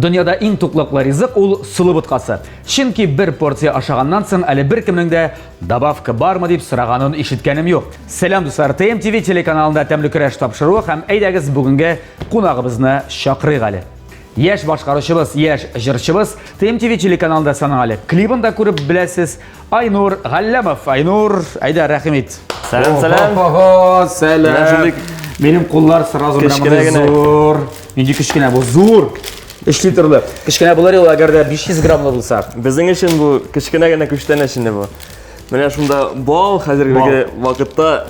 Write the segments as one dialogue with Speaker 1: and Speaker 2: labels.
Speaker 1: Дөньяда иң туклыклы ризык ул солы боткасы. Чөнки бер порция ашаганнан соң әле беркемнең дә добавка бармы дип сораганын ишеткәнем юк. Сәлам дуслар, ТМТВ телеканалында тәмле көрәш тапшыруы һәм әйдәгез бүгенге кунагыбызны чакырыйк әле. Яшь башкаручыбыз, яшь җырчыбыз ТМТВ телеканалында саның әле. Клибын да күреп беләсез. Айнур Галләмов. Айнур, әйдә, рәхим ит.
Speaker 2: Сәлам, сәлам.
Speaker 1: Ого, сәлам. Минем куллар сразу менә мондый зур. Нинди кечкенә бу? Зур. 3 литрлы. Кечкенә булыр ул, әгәр дә 500 граммлы булса.
Speaker 2: Безнең өчен бу кечкенә генә күчтәнәч инде бу. Менә шунда бал хәзерге вакытта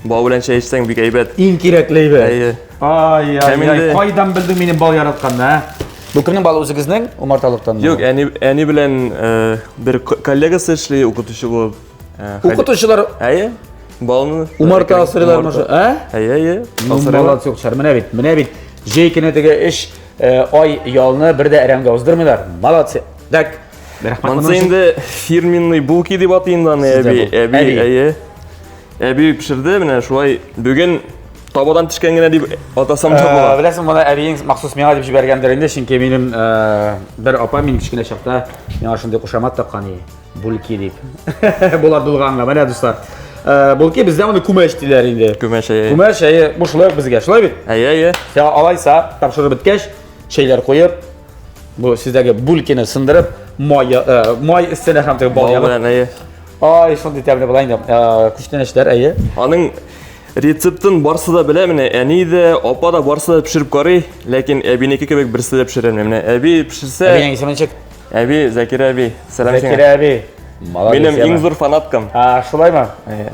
Speaker 2: бал белән чәй эчсәң бик әйбәт.
Speaker 1: Иң кирәкле әйбер.
Speaker 2: Әйе.
Speaker 1: Ай, ай, ай, кайдан белдең минем бал яратканны, ә? Бу кемнең балы үзегезнең умарталыктан?
Speaker 2: Юк, әни әни белән э, бер коллегасы эшли, укытучы булып.
Speaker 1: Э, Укытучылар
Speaker 2: Әйе. Балны
Speaker 1: умарта асрыйлармы? Ә?
Speaker 2: Әйе, әйе.
Speaker 1: Ну, молодцы укытучылар. Менә бит, менә бит. Җәй көне теге эш э, ай ялны бер дә әрәмгә уздырмыйлар. Молодцы. Так.
Speaker 2: Рәхмәт. Монысы инде фирменный булки дип атыйм да аны әби, әби, әйе. Әби пешерде, менә шулай бүген табадан төшкән генә дип атасам да була.
Speaker 1: Э, беләсең, моны әбиең махсус миңа дип җибәргәндер инде, чөнки минем э, бер апа мин кечкенә чакта миңа шундый кушамат таккан иде. Булки дип. Булат булганга, менә дуслар. Э, булки бездә моны күмәч диләр инде.
Speaker 2: Күмәч, әйе.
Speaker 1: Күмәч, әйе, бу шулай безгә, шулай бит?
Speaker 2: Әйе, әйе.
Speaker 1: Сиңа алайса, тапшырып беткәч, чәйләр куеп, бу сездәге булкины сындырып, май, май өстенә һәм теге бал ягып.
Speaker 2: Әйе.
Speaker 1: Ай, шундый тәмле була инде. Э, күчтәнәчләр, әйе.
Speaker 2: Аның рецептын барсы да белә, менә әни дә, апа да барсы да пешереп карый, ләкин әбинеке кебек берсе дә пешерәлми. Менә әби пешерсә...
Speaker 1: Әбинең исеме ничек?
Speaker 2: Әби, Закирә әби, сәлам сиңа.
Speaker 1: Закирә әби.
Speaker 2: Молодец. Минем иң зур фанаткам.
Speaker 1: А, шулаймы?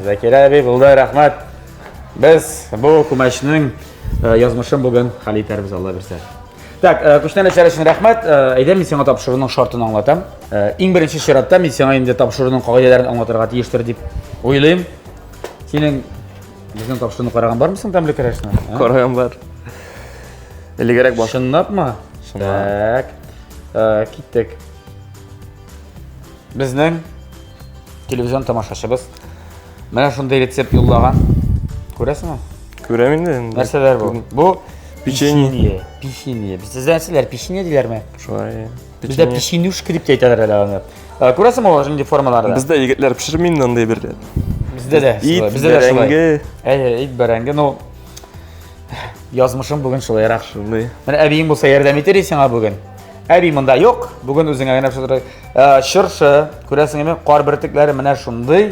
Speaker 1: Закирә әби, булды, рәхмәт. Без бу күмәчнең э, язмышын бүген хәл итәрбез, Алла бирсә. Так, э, күчтәнәчләр өчен рәхмәт. Э, әйдә, мин сиңа тапшыруның шартын аңлатам. Иң беренче чиратта мин сиңа инде тапшыруның кагыйдәләрен аңлатырга тиештер дип уйлыйм. Синең безнең тапшыруны караган бармы соң тәмле көрәшне?
Speaker 2: Караган бар. Элегрәк
Speaker 1: баш. Чынлапмы? Так. Э, киттек. Безнең телевизион тамашачыбыз менә шундый рецепт юллаган. Күрәсеңме?
Speaker 2: Күрәм инде.
Speaker 1: Нәрсәләр бу? Бу
Speaker 2: печенье.
Speaker 1: Печенье. Бездә нәрсәләр? Печенье диләрме?
Speaker 2: Шулай.
Speaker 1: Бездә печенюшка дип тә әйтәләр әле аны. Э, күрәсеңме ул нинди формаларда?
Speaker 2: Бездә егетләр пешерми инде андый бер.
Speaker 1: Бездә дә.
Speaker 2: Бездә дә шулай.
Speaker 1: Әйе, ит бәрәңге. Ну, Язмышым бүген шулайрак.
Speaker 2: Шундый.
Speaker 1: Менә әбиең булса ярдәм итер сиңа бүген. Әби монда юк, бүген үзеңә генә шулай. Э, чыршы, күрәсеңме, кар бөртекләре менә шундый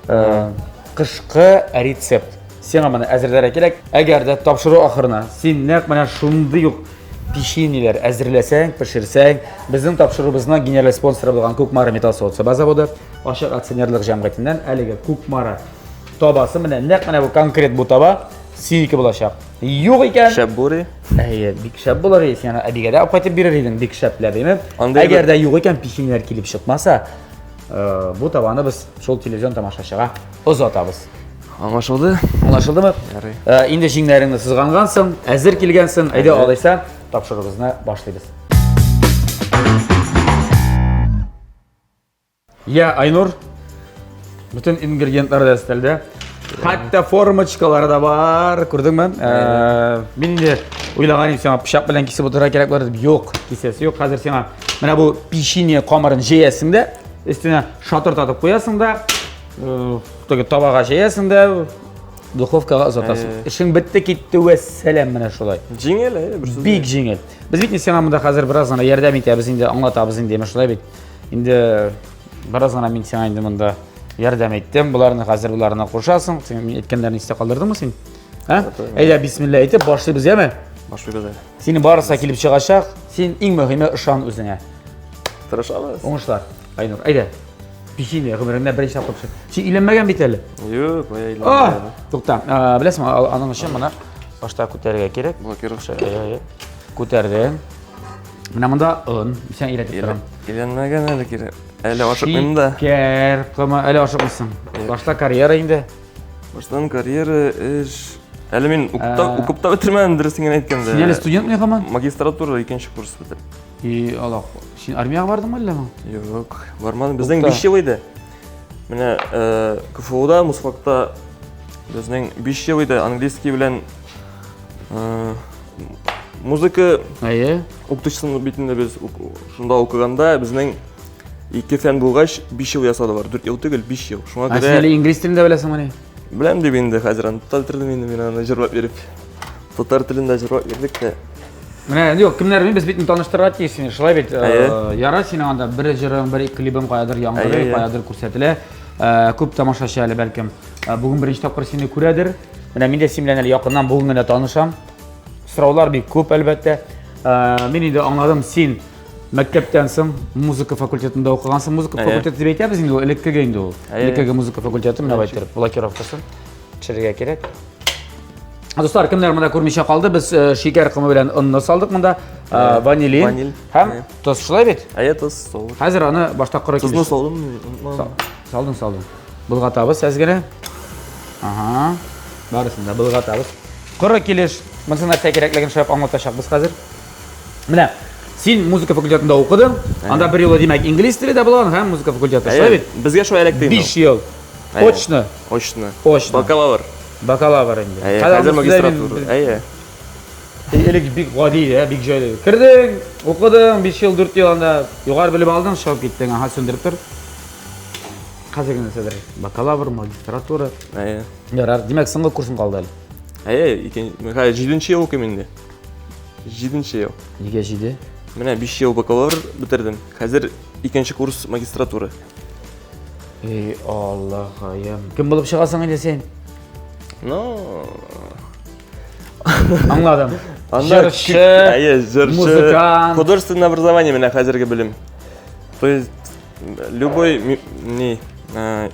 Speaker 1: э, кышкы рецепт. Сиңа моны әзерләргә кирәк. Әгәр дә тапшыру ахырына син нәкъ менә шундый ук печеньеләр әзерләсәң, пешерсәң, безнең тапшыруыбызның генераль спонсоры булган Кукмара металл савыт-саба заводы ачык акционерлык җәмгыятеннән әлеге Кукмара табасы менә нәкъ менә бу конкрет бу таба синеке булачак. Юк икән.
Speaker 2: Шәп булыр.
Speaker 1: Әйе, бик шәп булыр. Син аны әбигә дә алып кайтып бирер идең, бик шәпләп, әйме? Әгәр дә юк икән, печеньеләр килеп чыкмаса, э, бу табаны без шул телевизион тамашачыга озатабыз.
Speaker 2: Аңлашылды?
Speaker 1: Аңлашылдымы?
Speaker 2: Ярый.
Speaker 1: Э, инде җиңнәреңне сызгангансың, әзер килгәнсең. Әйдә, алайса, тапшыруыбызны башлыйбыз. Я, Айнур, бөтен ингредиентлар да өстәлдә. Хәтта формочкалары да бар, күрдеңме? Э, мин инде уйлаган идем, сиңа пычак белән кисеп утырырга кирәк булыр дип. Юк, кисәсе юк. Хәзер сиңа менә бу печенье камырын җәясең дә, өстенә шатыртатып куясың да, э, теге табага җәясең дә, духовкага озатасың. Эшең бетте, китте, вәссәлам менә шулай.
Speaker 2: Җиңел, әйе, бер сүз.
Speaker 1: Бик җиңел. Без бит сиңа монда хәзер бераз гына ярдәм итәбез инде, аңлатабыз инде, менә шулай бит. Инде бераз гына мин сиңа инде монда ярдәм иттем. Боларны хәзер боларны кушасың. Син мин әйткәннәрне истә калдырдыңмы син? Ә? Әйдә, бисмилла әйтеп башлыйбыз, яме?
Speaker 2: Башлыйбыз әле.
Speaker 1: Синең барысы килеп чыгачак. Син иң мөһиме ышан үзеңә.
Speaker 2: Тырышабыз.
Speaker 1: Уңышлар. Айнур, әйдә. Печенье гомереңдә беренче тапкыр пешер. Син өйләнмәгән бит әле.
Speaker 2: Юк, бая өйләнмәгән.
Speaker 1: Тукта, беләсеңме, аның өчен моны башта күтәрергә кирәк.
Speaker 2: Блокировка.
Speaker 1: Күтәрдең. Менә монда он, сен өйрәтеп торам.
Speaker 2: Өйләнмәгән әле кирәк. Әле ашыкмыйм да.
Speaker 1: Шикәр, кыма, әле ашыкмыйсың. Башта карьера инде.
Speaker 2: Баштан карьера, эш. Әле мин укып та, укып та бетермәдем, дөресен генә әйткәндә.
Speaker 1: Син әле студент ми һаман?
Speaker 2: Магистратура икенче курс бетердем.
Speaker 1: И, Аллах, син армиягә бардың әлләме?
Speaker 2: Юк, бармадым. Безнең 5 ел иде. Менә э, КФУда, Мусфакта безнең 5 ел иде английский белән э, Музыка
Speaker 1: Әйе.
Speaker 2: укытучысын бит инде без шунда укыганда безнең ике фән булгач 5 ел ясадылар. 4 ел түгел, 5 ел. Шуңа
Speaker 1: Ә син
Speaker 2: күрә
Speaker 1: әле инглиз телен дә беләсеңмени?
Speaker 2: беләм дип инде хәзер аны тота бетердем инде мин аны җырлап йөреп. Татар телендә җырлап йөрдек тә.
Speaker 1: Менә юк, кемнәр без бит таныштырырга тиеш сине. Шулай бит.
Speaker 2: Әйе.
Speaker 1: Яра синең анда бер җырың, бер клибың каядыр яңгырый,
Speaker 2: Әйе, әйе.
Speaker 1: каядыр күрсәтелә. Күп тамашачы әле бәлкем бүген беренче тапкыр сине күрәдер. Менә мин дә син белән әле якыннан бүген генә танышам. Сораулар бик күп, әлбәттә. Мин инде аңладым, син мәктәптән соң музыка факультетында укыгансың. Музыка факультеты дип әйтәбез инде ул, элеккеге инде ул. Элеккеге музыка факультеты, менә байтыр, блокировкасын төшерергә кирәк. Дуслар, кемнәр монда күрмичә калды, без шикәр комы белән онны салдык монда, ванилин һәм тоз, шулай бит?
Speaker 2: Әйе, тоз салдык.
Speaker 1: Хәзер аны башта коры
Speaker 2: Тозны салдым.
Speaker 1: Салдың, салдың. Болгатабыз әз генә. Ага. Барысын да болгатабыз. Коры килеш, монысы нәрсә кирәклеген шулай аңлатачакбыз хәзер. Менә син музыка факультетында укыдың. Анда бер юлы димәк инглиз теле дә булган һәм музыка факультеты. Шулай бит?
Speaker 2: Безгә шулай эләкте инде.
Speaker 1: 5 ел. Очно.
Speaker 2: Очно.
Speaker 1: Очно.
Speaker 2: Бакалавр.
Speaker 1: Бакалавр инде.
Speaker 2: Әйе, хәзер магистратура. Әйе.
Speaker 1: Элек бик гади, ә, бик җайлы. Кердең, укыдың, 5 ел, 4 ел анда югары белем алдың, чыгып киттең, аһа, сүндереп тор. Хәзер генә нәрсәдер. Бакалавр, магистратура.
Speaker 2: Әйе.
Speaker 1: Ярар, димәк, соңгы курсың калды әле.
Speaker 2: Әйе, икенче, мин хәзер җиденче ел укыйм инде. Җиденче ел.
Speaker 1: Нигә җиде?
Speaker 2: Менә 5 ел бакалавр бетердем. Хәзер икенче курс магистратура.
Speaker 1: Эй, Аллахаем. Кем булып чыгасың инде син?
Speaker 2: Ну,
Speaker 1: Аңладым.
Speaker 2: Анда
Speaker 1: Җырчы,
Speaker 2: Әйе, җырчы.
Speaker 1: музыкант.
Speaker 2: Художественное образование менә хәзерге белем. То есть любой ни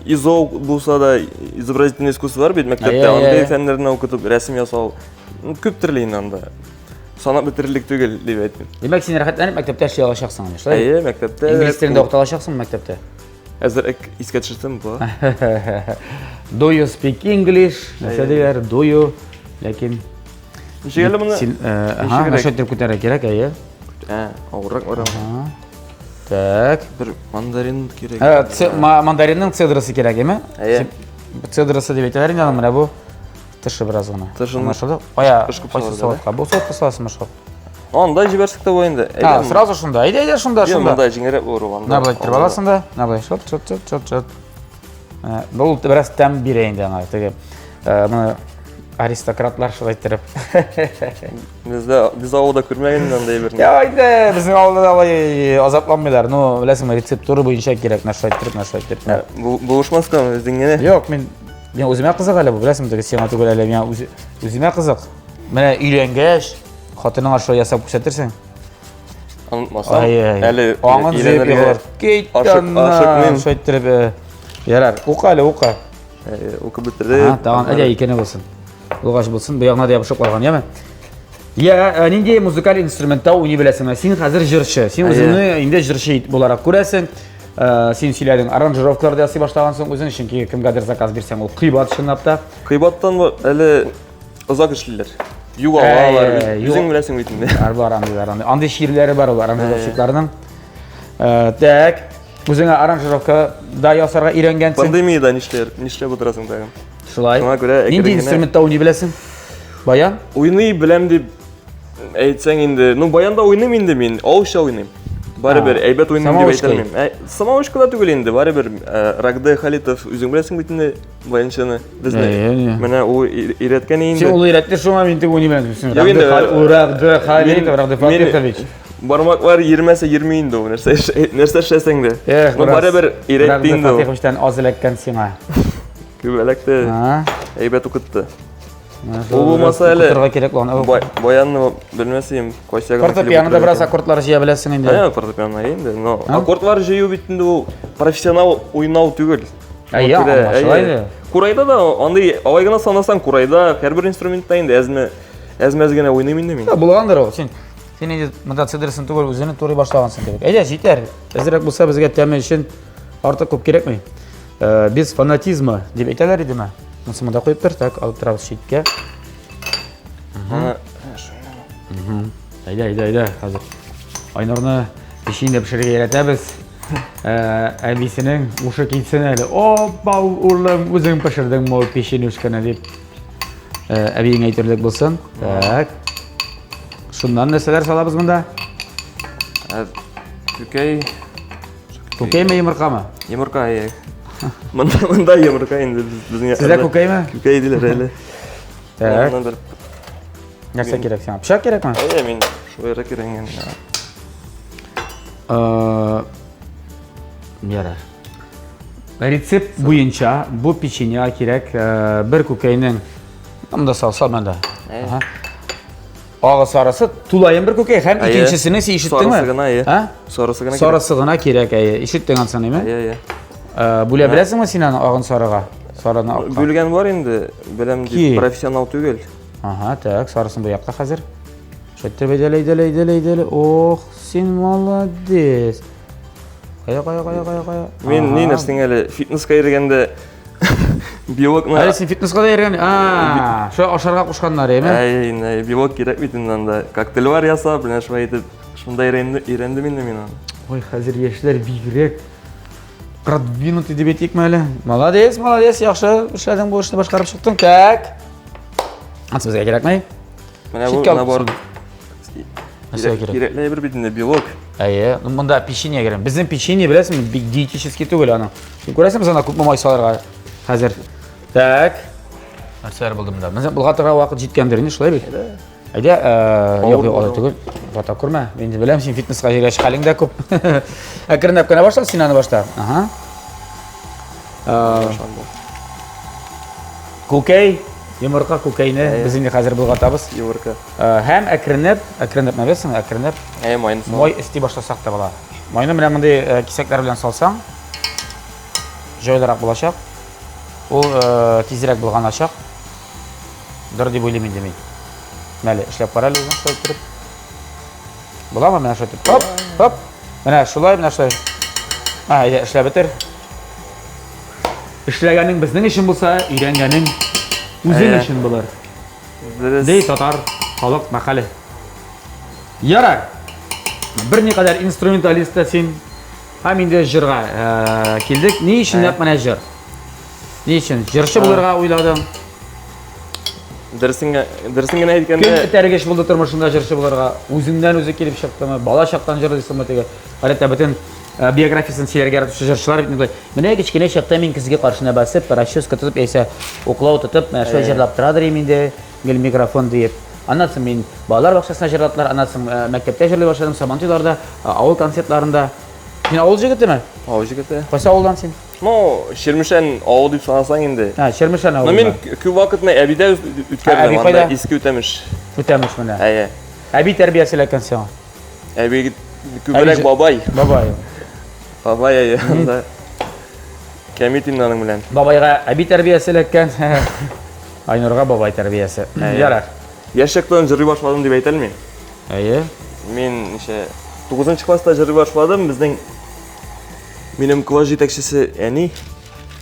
Speaker 2: ИЗО булса да, изобразительное искусство бар бит мәктәптә, андый фәннәрне укытып, рәсем ясау, күп төрле инде анда. Санап бетерерлек түгел дип әйтмим.
Speaker 1: Димәк, син рәхәтләнеп мәктәптә эшли алачаксың инде, шулай?
Speaker 2: Әйе, мәктәптә.
Speaker 1: Инглиз телендә укыта алачаксың мәктәптә?
Speaker 2: Әзерәк искә төшерсәм була.
Speaker 1: Do you speak English? Нәрсә диләр? Do you? Ләкин
Speaker 2: Ничек әле моны?
Speaker 1: Син, ага, нәрсә итеп күтәрергә кирәк, әйе.
Speaker 2: Ә, авыррак бара.
Speaker 1: Так.
Speaker 2: Бер мандарин кирәк.
Speaker 1: Мандаринның цедрасы кирәк, әйме?
Speaker 2: Әйе.
Speaker 1: Цедрасы дип әйтәләр инде аның менә бу тышы бераз гына.
Speaker 2: Тышын.
Speaker 1: Аңлашылды? Кая,
Speaker 2: Тыш күп
Speaker 1: кайсы
Speaker 2: салырга,
Speaker 1: савытка? Бу савытка саласыңмы шул?
Speaker 2: Анда җибәрсәк тә була инде.
Speaker 1: А, сразу шунда. Әйдә, әйдә, шунда,
Speaker 2: Юк,
Speaker 1: шунда.
Speaker 2: монда җиңелрәк булыр ул анда.
Speaker 1: Менә болай иттереп аласың да, менә болай шот, шот, шот, шот, шот. Бу бераз тәм бирә инде аңа. Теге, моны аристократлар шулай иттереп.
Speaker 2: Бездә без авылда күрмәгән инде андый әйберне.
Speaker 1: Я инде безнең авылда да алай азапланмыйлар. Ну, беләсеңме, рецептура буенча кирәк, менә шулай иттереп, менә шулай иттереп.
Speaker 2: Булышмаскамы безнең генә?
Speaker 1: Юк, мин мин үземә кызык әле бу, беләсеңме, теге сиңа түгел әле, миңа үземә кызык. Менә өйләнгәч, хатыныңа шулай ясап күрсәтерсең.
Speaker 2: Онытмасам, әле
Speaker 1: аңын җыеп егылыр. Кит
Speaker 2: ашыкмыйм.
Speaker 1: Шулай иттереп, ярар, укы әле, укы.
Speaker 2: Укып бетерде.
Speaker 1: Тагын әйдә икене булсын. Булгач булсын, бу ягына да ябышып калган, яме? Я, нинди музыкаль инструментта уйный беләсең? Син хәзер җырчы. Син үзеңне инде җырчы буларак күрәсең. Син сөйләдең, аранжировкалар да ясый башлагансың үзең, чөнки кемгәдер заказ бирсәң, ул кыйбат чынлап та.
Speaker 2: Кыйбаттан әле озак эшлиләр. Югалалар. Үзең беләсең бит инде.
Speaker 1: Бар, бар, андыйлар, андый. Андый чирләре бар ул аранжировщикларның. Так, үзеңә аранжировка да ясарга өйрәнгәнсең.
Speaker 2: Пандемияда нишләр, нишләп утырасың тагын?
Speaker 1: Шулай.
Speaker 2: Шуңа күрә
Speaker 1: нинди инструментта уйный беләсең? Баян?
Speaker 2: Уйный беләм дип әйтсәң инде, ну баянда уйныйм инде мин, авызча уйныйм. Барыбер әйбәт уйныйм дип әйтә алмыйм. Ә, самоучка да түгел инде, барыбер Рагде Халитов үзең беләсең бит инде баянчыны безне. Менә ул өйрәткән инде.
Speaker 1: Син ул өйрәтте, шуңа мин тик уйный беләм. Рагде Халитов, Рагде Фатихович.
Speaker 2: Бармаклар йөрмәсә йөрми инде ул, нәрсә нәрсә эшләсәң дә.
Speaker 1: Эх,
Speaker 2: Ну барыбер өйрәтте инде ул.
Speaker 1: Рагде Фатиховичтан аз эләккән сиңа.
Speaker 2: Күп эләкте. Әйбәт укытты. Ул булмаса әле.
Speaker 1: Укытырга кирәк булган.
Speaker 2: Баянны белмәс идем, кайсы ягына
Speaker 1: Фортепианода бераз аккордлар җыя беләсең инде.
Speaker 2: Әйе, фортепиано инде. Но аккордлар җыю бит инде ул профессионал уйнау түгел.
Speaker 1: Әйе, аңлашыла инде.
Speaker 2: Курайда да андый алай гына санасаң, курайда һәрбер инструментта инде әзме әзмәз генә уйныйм инде мин.
Speaker 1: Булгандыр ул. Син син инде монда цедерсын түгел, үзеңне турый башлагансың кебек. Әйдә, җитәр. Әзрәк булса безгә тәме өчен артык күп кирәкми. Без фанатизма дип әйтәләр идеме? Монысы монда куеп тор, так, алып торабыз читкә. Әйдә, әйдә, әйдә, хәзер. Айнурны печенье пешерергә өйрәтәбез. Әбисенең ушы китсен әле. Опа, улым, үзең пешердеңме ул печенюшканы дип. Әбиең әйтерлек булсын. Так. Шуннан нәрсәләр салабыз монда?
Speaker 2: Ә, күкәй.
Speaker 1: Күкәйме, йомыркамы?
Speaker 2: Йомырка, әйе. Монда монда йомырка инде безнең.
Speaker 1: Сездә күкәйме?
Speaker 2: Күкәй диләр әле.
Speaker 1: Так. Моннан бер Нәрсә кирәк сиңа? Пычак кирәкме?
Speaker 2: Әйе, мин шулайрак өйрәнгән.
Speaker 1: Э, ярар. Рецепт буенча бу печеньега кирәк э, бер күкәйнең монда сал, сал монда. Ага. Агы сарысы тулаем бер күкәй һәм икенчесене син ишеттеңме?
Speaker 2: Сарысы гына, әйе.
Speaker 1: А?
Speaker 2: Сарысы гына кирәк.
Speaker 1: Сарысы гына кирәк, әйе. Ишеттең ансын, әйеме?
Speaker 2: Әйе, әйе.
Speaker 1: Э, бүлә беләсеңме син аны агын сарыга? Сарыны акка.
Speaker 2: Бүлгән бар инде, беләм дип, профессионал түгел.
Speaker 1: Ага, так, сарысын бу якка хәзер. Шулай итеп, әйдәле, әйдәле, әйдәле, әйдәле. Ох, син молодец. Кая, кая, кая, кая, кая.
Speaker 2: Мин ни нәрсәң әле фитнеска йөргәндә белокны.
Speaker 1: Әле син фитнеска да йөргән. А, шулай ашарга кушканнар, әйеме?
Speaker 2: Әй, инде белок кирәк бит инде анда. Коктейльләр ясап, менә шулай итеп, шунда өйрәндем инде мин аны.
Speaker 1: Ой, хәзер яшьләр бигрәк продвинутый дип әйтикме әле? Молодец, молодец, яхшы эшләдең бу эшне башкарып чыктың. Так. Ансы безгә кирәкми.
Speaker 2: Менә бу набор.
Speaker 1: Нәрсә кирәк?
Speaker 2: Кирәкле әйбер бит инде белок.
Speaker 1: Әйе, ну монда печенье кирәк. Безнең печенье беләсеңме, бик диетический түгел аның. Син күрәсеңме, анда күпме май салырга хәзер. Так. Нәрсәләр булды монда? Менә болгатырга вакыт җиткәндер инде, шулай бит? Әйдә, юк, юк, алай түгел. Бата күрмә. Мин инде беләм, син фитнеска йөргәч хәлең дә күп. Әкренләп кенә башла син аны башта. Ага. Күкәй, йомырка күкәйне без инде хәзер болгатабыз.
Speaker 2: Йомырка.
Speaker 1: Һәм әкренләп, әкренләп нәрсәсең, әкренләп.
Speaker 2: Әйе, майны
Speaker 1: сал. Май өсти башласак та була. Майны менә мондый кисәкләр белән салсаң, җайлырак булачак. Ул тизрәк болганачак. Дыр дип уйлыйм инде мин. Мәле, эшләп кара әле үзең шулай иттереп. Буламы менә шулай итеп? Хоп, хоп. Менә шулай, менә шулай. А, әйдә, эшләп бетер. Эшләгәнең безнең өчен булса, өйрәнгәнең үзең өчен булыр.
Speaker 2: Дөрес.
Speaker 1: Ди татар халык мәкале. Ярар. Берникадәр инструменталист та син. Һәм инде җырга э, килдек. Ни өчен нәкъ менә җыр? Ни өчен? Җырчы булырга уйладың?
Speaker 2: Дөресен дөресен генә әйткәндә.
Speaker 1: Кем этәргеч булды тормышыңда җырчы булырга? Үзеңнән үзе килеп чыктымы? Бала чактан җырлыйсыңмы теге? Гадәттә бөтен э, биографиясен сөйләргә яратучы җырчылар бит инде. Менә кечкенә чакта мин көзге каршына басып, расческа тотып, яисә уклау тотып, менә шулай җырлап торадыр идем инде, гел микрофон диеп. Аннан соң мин балалар бакчасына җырладылар, аннан соң э, мәктәптә җырлый башладым, Сабантуйларда, э, авыл концертларында. Син авыл җегетеме?
Speaker 2: Авыл җегете.
Speaker 1: Кайсы авылдан син?
Speaker 2: Ну, Чирмешән авыл дип санасаң инде.
Speaker 1: Ә, Чирмешән авылы.
Speaker 2: Ну, мин күп вакытны әбидә үткәрдем, анда Иске Үтәмеш.
Speaker 1: Үтәмеш менә.
Speaker 2: Әйе.
Speaker 1: Әби тәрбиясе эләккән сиңа.
Speaker 2: Әби күбрәк бабай.
Speaker 1: Бабай.
Speaker 2: Бабай, әйе, анда. Кәмит инде аның белән.
Speaker 1: Бабайга әби тәрбиясе эләккән. Айнурга бабай тәрбиясе. Ярар.
Speaker 2: Яшь чактан җырлый башладым дип әйтә алмыйм.
Speaker 1: Әйе.
Speaker 2: Мин ничә 9 класста җырлый башладым. Безнең минем класс җитәкчесе әни.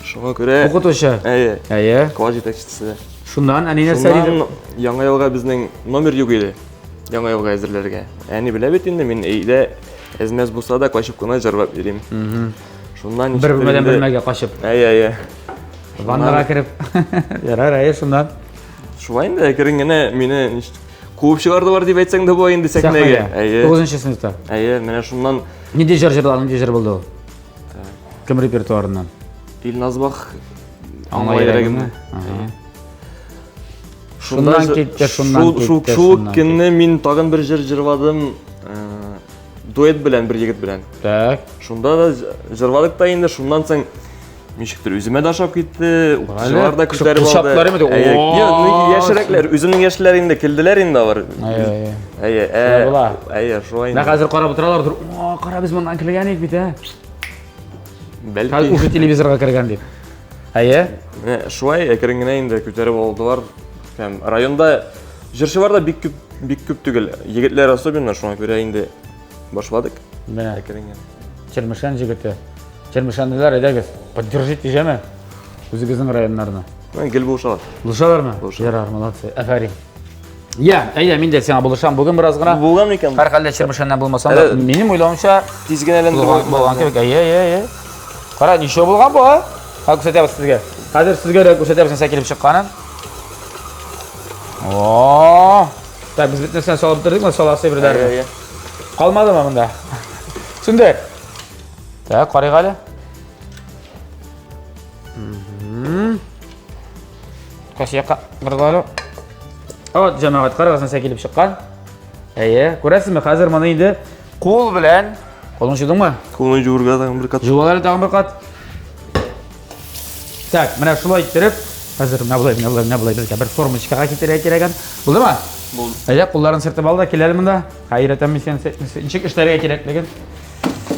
Speaker 2: Шуңа күрә
Speaker 1: Укытучы.
Speaker 2: Әйе.
Speaker 1: Әйе.
Speaker 2: Класс җитәкчесе.
Speaker 1: Шуннан әни нәрсә диде?
Speaker 2: Шуннан Яңа елга безнең номер юк иде. Яңа елга әзерләргә. Әни белә бит инде, мин өйдә әз-мәз булса да качып кына җырлап йөрим. Шуннан
Speaker 1: Бер бүлмәдән бүлмәгә качып.
Speaker 2: Әйе, әйе.
Speaker 1: Ваннага кереп. Ярар, әйе, шуннан.
Speaker 2: Шулай инде әкрен генә мине куып чыгардылар дип әйтсәң дә була инде сәхнәгә.
Speaker 1: Әйе. 9 сыйныфта.
Speaker 2: Әйе, менә шуннан.
Speaker 1: Нинди җыр җырладың, нинди җыр булды ул? Кем репертуарыннан?
Speaker 2: Илназ Бах. Аңла йөрәгемне.
Speaker 1: Шуннан китте, шуннан китте.
Speaker 2: Шул көнне мин тагын бер җыр җырладым. Э, дуэт белән бер егет белән.
Speaker 1: Так.
Speaker 2: Шунда да җырладык та инде, шуннан соң Ничектер үземә дә ошап китте, укытучылар да күтәреп алды.
Speaker 1: Шаплар инде.
Speaker 2: Яшьрәкләр, үземнең яшьләр инде килделәр инде алар.
Speaker 1: Әйе.
Speaker 2: Әйе,
Speaker 1: Шулай була.
Speaker 2: Әйе, шулай инде.
Speaker 1: Менә хәзер карап утыралар, о, кара без моннан килгән идек бит, ә.
Speaker 2: Бәлки.
Speaker 1: Хәзер уже телевизорга кергән дип. Әйе.
Speaker 2: Менә шулай әкрен генә инде күтәреп алдылар. Һәм районда җырчылар да бик күп, бик күп түгел. Егетләр особенно, шуңа күрә инде башладык.
Speaker 1: Менә.
Speaker 2: Әкрен генә.
Speaker 1: Чирмешән җегете. Чирмешәнлеләр, әйдәгез, поддержите җәме үзегезнең районнарны.
Speaker 2: Гел булышалар.
Speaker 1: Булышалармы?
Speaker 2: Булышалар.
Speaker 1: Ярар, молодцы. Афәрин. Я, әйдә, мин дә сиңа булышам бүген бераз гына.
Speaker 2: Булган микән?
Speaker 1: Һәрхәлдә Чирмешәннән булмасам да, минем уйлавымча,
Speaker 2: тиз генә
Speaker 1: әйләндереп булган кебек. Әйе, әйе, әйе. Кара, ничә булган бу, а? Хәзер күрсәтәбез сезгә. Хәзер сезгә дә күрсәтәбез нәрсә килеп чыкканын. О! Так, без бөтен нәрсәне салып бетердекме? Саласы әйберләрне. Калмадымы монда? Сүндер. Так, карыйк әле. Кайсы якка борыла әле? Вот, җәмәгать, карагыз, нәрсә килеп чыккан. Әйе, күрәсезме, хәзер моны инде кул белән. Кулың жудыңмы?
Speaker 2: Кулны жуырга тагын бер кат.
Speaker 1: Жуалар әле тагын бер кат. Так, менә шулай иттереп, хәзер менә болай, менә болай, менә болай безгә бер формочкага китерергә кирәк. Булдымы?
Speaker 2: Булды.
Speaker 1: Әйдә, кулларын сөртеп ал да кил әле монда. Хәер, өйрәтәм мин сине, ничек эшләргә кирәклеген.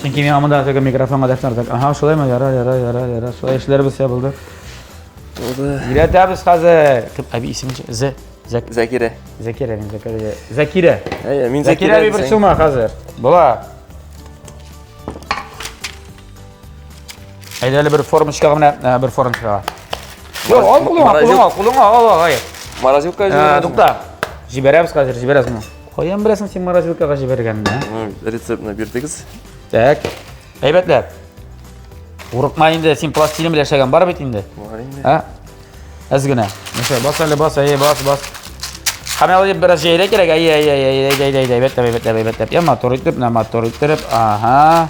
Speaker 1: Чөнки миңа монда теге микрофонга дәшмәр так. Ага, шулаймы? Ярар, ярар, ярар, ярар. Шулай эшләрбез я булды.
Speaker 2: Булды.
Speaker 1: Өйрәтәбез хәзер. Кем әби исеме? З. Зәк.
Speaker 2: Зәкирә.
Speaker 1: Зәкирә, мин Зәкирә. Зәкирә.
Speaker 2: Әйе, мин
Speaker 1: Зәкирә әби борчылма хәзер. Була. Әйдә әле бер формочкага менә, э, бер формочкага. Юк, ал кулыңа, кулыңа, кулыңа, ал, ал, әй.
Speaker 2: Морозилка
Speaker 1: җибәрәбез. Тукта. Җибәрәбез хәзер, җибәрәбез моны. Каян беләсең син морозилкага җибәргәнне?
Speaker 2: Ну, рецептны бирдегез.
Speaker 1: Так. Әйбәтләп. Курыкма инде, син пластилин белән эшләгән бар бит инде.
Speaker 2: Бар инде.
Speaker 1: А? Әз генә. Нәрсә, бас әле, бас, әйе, бас, бас. Һәм әле бераз җәйрә кирәк. Әйе, әйе, әйе, әйе, әйдә, әйдә, әйбәтләп, әйбәтләп, әйбәтләп. Я матур итеп, менә матур иттереп. Ага.